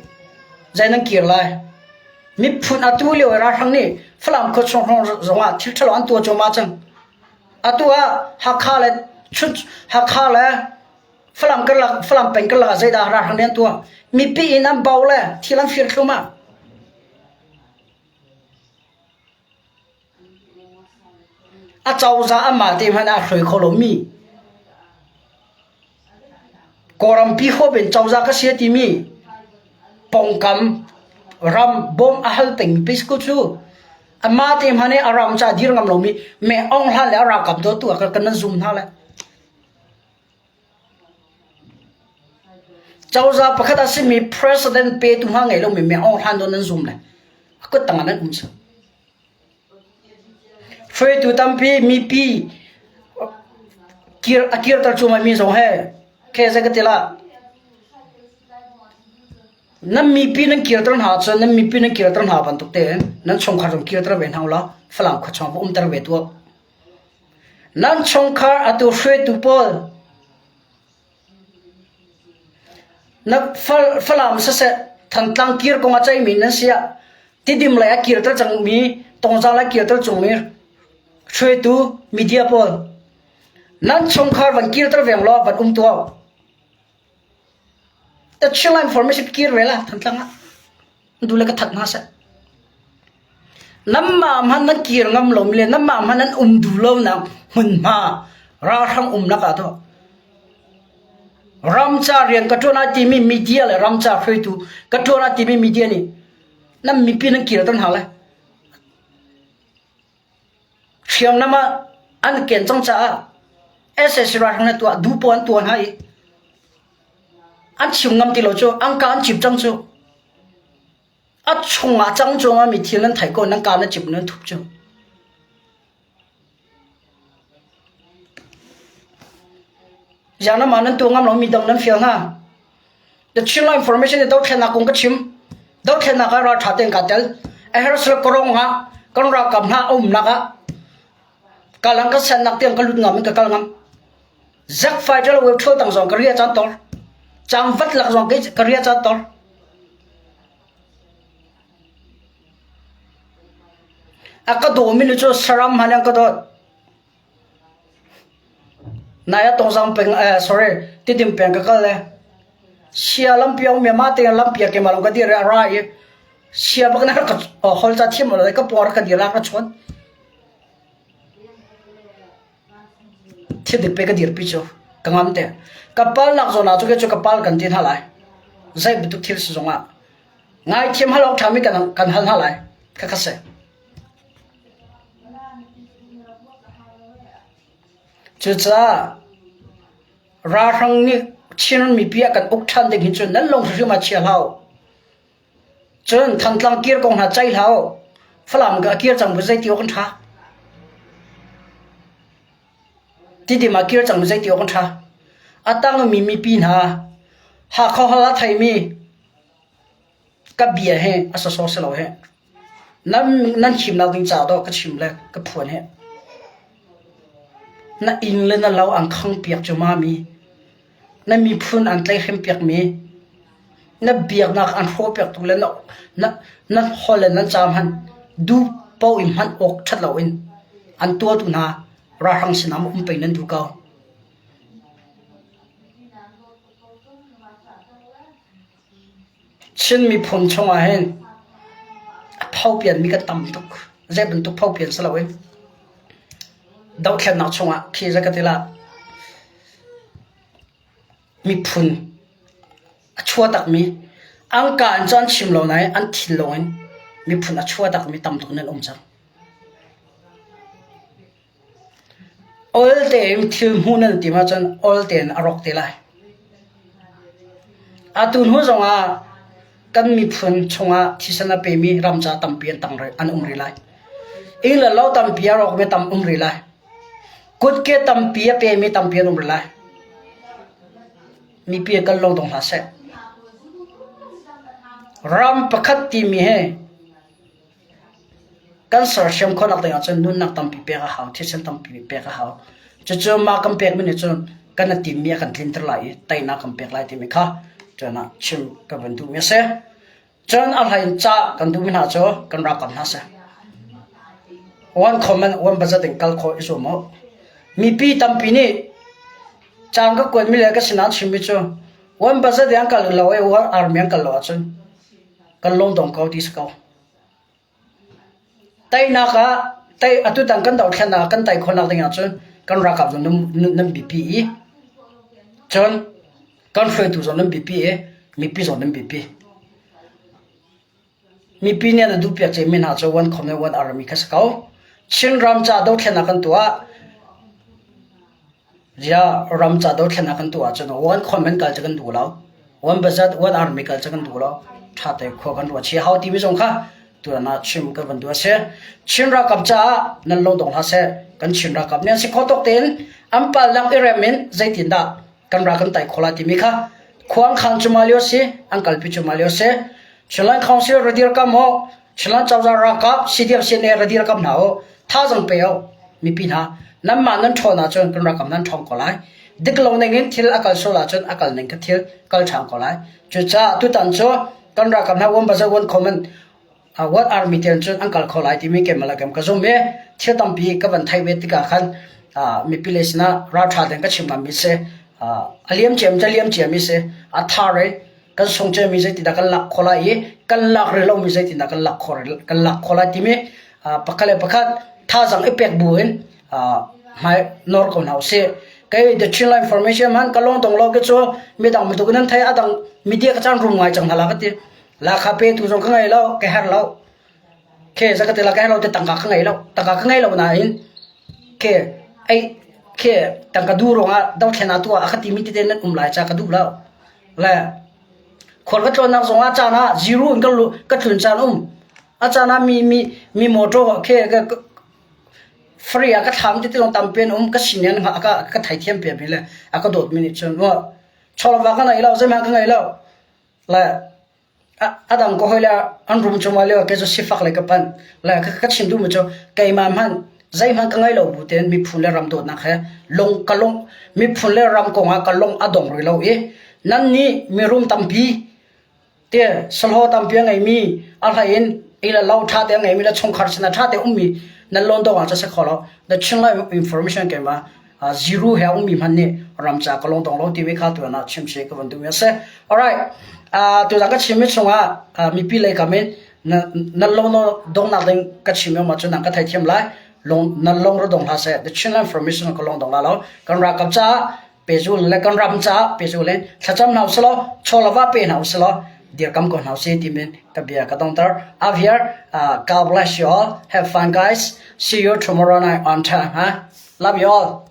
Zei nan kir lai? Miphun atu lio i ralhrang nih Falam khuachung hrawng zongah thil ṭhalo an tuah cuahmah cang. Atu ah Hakha le Hakha le Falam karlak Falam peng karlak ah zeidah ralhrang nih an tuah? Mipi inn an bau le thil an fir thlum ah. A cozah amah te hmanh ah hruai kho lomi Kawlrampi huap in cozah ka si a timi pawngkam ram bawm a hal pengmi pei cu amah te hmanh i a ram ca dir ngam lomi Me Aung Hlaing le a ralkap dawtu ah kan nan zum hna lai. Cozah pakhat a simi president petu hna ngei lomi Me Aung Hlaing dawt nan zum lai. A kut tang ah nan um cu. Hruaitu tampi mipi a kirter cuahmahmi zong he khe zei ka ti lah. Nan mipi nan kirter hna ahcun nan mipi nan kirter hna bantuk tein nan chungkhar zong kirter ve hna ulaw Falam khuachung va umter ve tuah. Nan chungkhar atu hruaitu pawl Na Falam siseh Thantlang kir kong a ceihmi nan si ah Tidim lei a kirter cangmi Tongzang lei a kirter cungmi hruaitu media pawl nan chungkhar van kirter veng law van um tuah. The Chinland Information kir ve la Thantlang ah du le ka that hna seh. Nanmah hmanh nan kir ngam lomi le nanmah hmanh nan um duh lonak hmunhma ralhrang umnak ah tawh ramca rian ka ṭuan ai timi media le ramca hruaitu ka ṭuan ai timi media nih nan mipi nan kirter hna lai. Hriamnam ah an ken cang caah sac ralhrang nih tuah duh poah an tuah hna i an chim ngam ti lo cu an ka an cip cang cu. A chungah cang cungah mi thil nan theih ko nan ka na cip nan thup cu. Ziang na mah nan tuah ngam lo mi dang nan fial hna. The Chinland Information i dothlennak kong ka chim. Dothlennak ah ral ṭha tein kaa tel. A herh korong ah kan ralkap hna a umnak ah kalang ka sennak tiang ka lut ngam in ka kal ngam. Zack fighter web ṭhual tang zong ka ria caan tor. Cang vat lak zong ka ria caan tor. A ka dawmi nu cu saram hmanh an ka dawt. Nai ah Tongzang peng eh sorry Tidim peng ka kal le sia lampi a um i mah tein lampi ah keimah lawng ka dir i a ra i sia bak in a rak ka hol ca thiam lo ka pawng a rak ka dir a ka chawn. Thil dik pe ka dirpi cu ka ngam te. Ka palnak zawn ah cu cu ka pal kan ti hna lai. Zei bantuk thil si zongah ngaithiam hal awk ṭhami kan kan hal hna lai. Khakha si. Cucaah ralhrang nih Chin mipi a kan uk ṭhan ding hin cun nan lung hrimhrim ah chia hlah u. Cun Thantlang kir kong hna ceih hlah u. Falam ka kir cang bu zeiti awk an ṭha. Tidim ah kir cang bu zeiti awk an ṭha. A tangmi mipi hna Hakha hal a theimi ka bia he a sawsawh si lo he. Nan nan himnak ding caah dawh ka chim le ka phuan he. Na inn le na lo an khang piak cu mami. Na miphun an tlaihhrem piakmi, na biaknak an hrawhpiaktu le na, na, na holh le nan ca hmanh duh paoh in hman awk ṭhat loin an tuahtu hna ralhrang sinah um pei nan duh ko. Chin miphun chungah hin a phopianmi kan tam tuk. Zei bantuk phopian si loin dothlennak chungah khi zei ka ti lah miphun a chua takmi an ka in cu an chim lo nain an thinlung in miphun a chua takmi tam tuk nan um cang. Ol tein thil hmuh nan tim ahcun ol tein a rawk te lai. Atu hnu zongah kan miphun chungah thisen a pemi ramca tampi an tang an um rih lai. Inn le lo tampi a rawkmi tam um rih lai. Kutke tampi a pemi tampi an um rih lai. Mipi kan lung dong hlah seh. Ram pakhat timi hi Kan sersiam khawhnak ding ahcun nunnak tampi pek a hau, thisen tampi pek a hau. Cucu mah kan pekmi nih cun kan i timmi a kan tlinter lai i teinak kan pek lai timi kha tuan ah chim ka van duhmi a si. Cun a hlei in ca kan duhmi hna cu kan ralkap hna si. One common one budget in kal khawh i zuam u. Mipi tampi nih caan ka kuatmi le ka sinah chimmi cu one budget in an kal lo i one army an kal lo ahcun kan lung dong ko ti si ko. Teinak ah tei atutan kan dohthlennak ah kan tei khawhnak ding ahcun kan ralkap zong nan biapi i cun kan hruaitu zong nan biapi i mipi zong nan biapi. Mipi nih an duhpiak cemmi hna cu one common one army kha si ko. Chinram ca dothlennak kan tuah. Ziah ram ca dothlennak kan tuah ahcun one common kal cu kan duh lo. One budget, one army kal cu kan duh lo. Ṭha te khua kan ruah chih hau timi zong kha tuan ah chim kan van duh a si. Chin ralkap caah nan lo dong hlah seh. Kan Chin ralkap nih an si khawh tawk tein an palnak i rem in zeitindah kan ral kan tai khawh lai timi kha khua an khan cuma lio si, an kalpi cuma lio si. Chinland Council ra dirkam ho, Chinland cozah ralkap CDF CNA ra dirkam hna u, thazaang pe u mipi hna. Nanmah nan ṭhawn ahcun kan ralkap nan ṭhawng ko lai. Dik lo ning in thil a kal sual ahcun a kal ning ka thil kal ṭhan ko lai. Cucaah tutan cu kan ralkap hna one bazar one common World Army tiang cun an kal kho lai timi keimah le kem ka zum i thil tampi ka van theih ve tikah khan mipi lei sinah ralṭha tein ka chim ngammi si. A liam ciam cu a liam ciami si. A thar i kan sung ciami zeitindah kan lak khawh lai i kan lak rih lomi zeitindah kan lak khawh kan lak khawh lai timi pakhat le pakhat thazaang i pek bu in hmai nawr ko hna usih. Kei The Chin Line Formation man ka lawng dong lo ke cu midang bantuk in nan thei adang media ka caan rum ngai cang hna la ka ti. Lakha petu zong ka ngei lo, ka herh lo. Khe za ka ti la ka herh lo te tangka ka ngei lo. Tangka ka ngei lo nain khe ei khe tangka du ruangah dothlen ah tuah a ka timi tete nan um lai ca ka duh lo. Le khual ka tlawnnak zong ah caan ah zero in ka lu ka tlun caan um. A caan ah mi mi mi motor khe ka free ah ka thlam tete zong tampi an um ka sinin a ka ka theithiam piak mi le a ka dawt mi nih cun chawlva ka ngei lo zeihmanh ka ngei lo. Le a dang ka hawile an rum cungah lio kei cu sifak le ka panh. Le ka chim duhmi cu keimah hmanh zeihmanh ka ngei lo bu tein miphun le ram dawtnak he lung ka lung miphun le ram kongah ka lung a dong rih lo i nan nih mirum tampi te sahlaw tampi a ngeimi a hlei in ei le lo ṭha te a ngeimi le chungkhar sinah ṭha te ummi nan lawn dawh ah cu si kho lo. The Chinland Information keimah zero he a ummi hmanh nih ram ca ka lungdong lo timi kha tuan ah chim si ka van duhmi a si. Alright, tuzan ka chimmi chungah mipi lei kam in nan lung donghnak ding ka chim ma cu nang ka theithiam lai. Lung nan lung ra dong hlah seh. The Chinland Formation ka lung dong la lo. Kan ralkap caah pezul le kan ram caah pezul in thlacam hna usih law chawlava pe hna usih law dirkam ko hna usih timin ka bia ka dongter. Avir, uh, God bless you all. Have fun guys. See you tomorrow night on time. Huh? Love you all.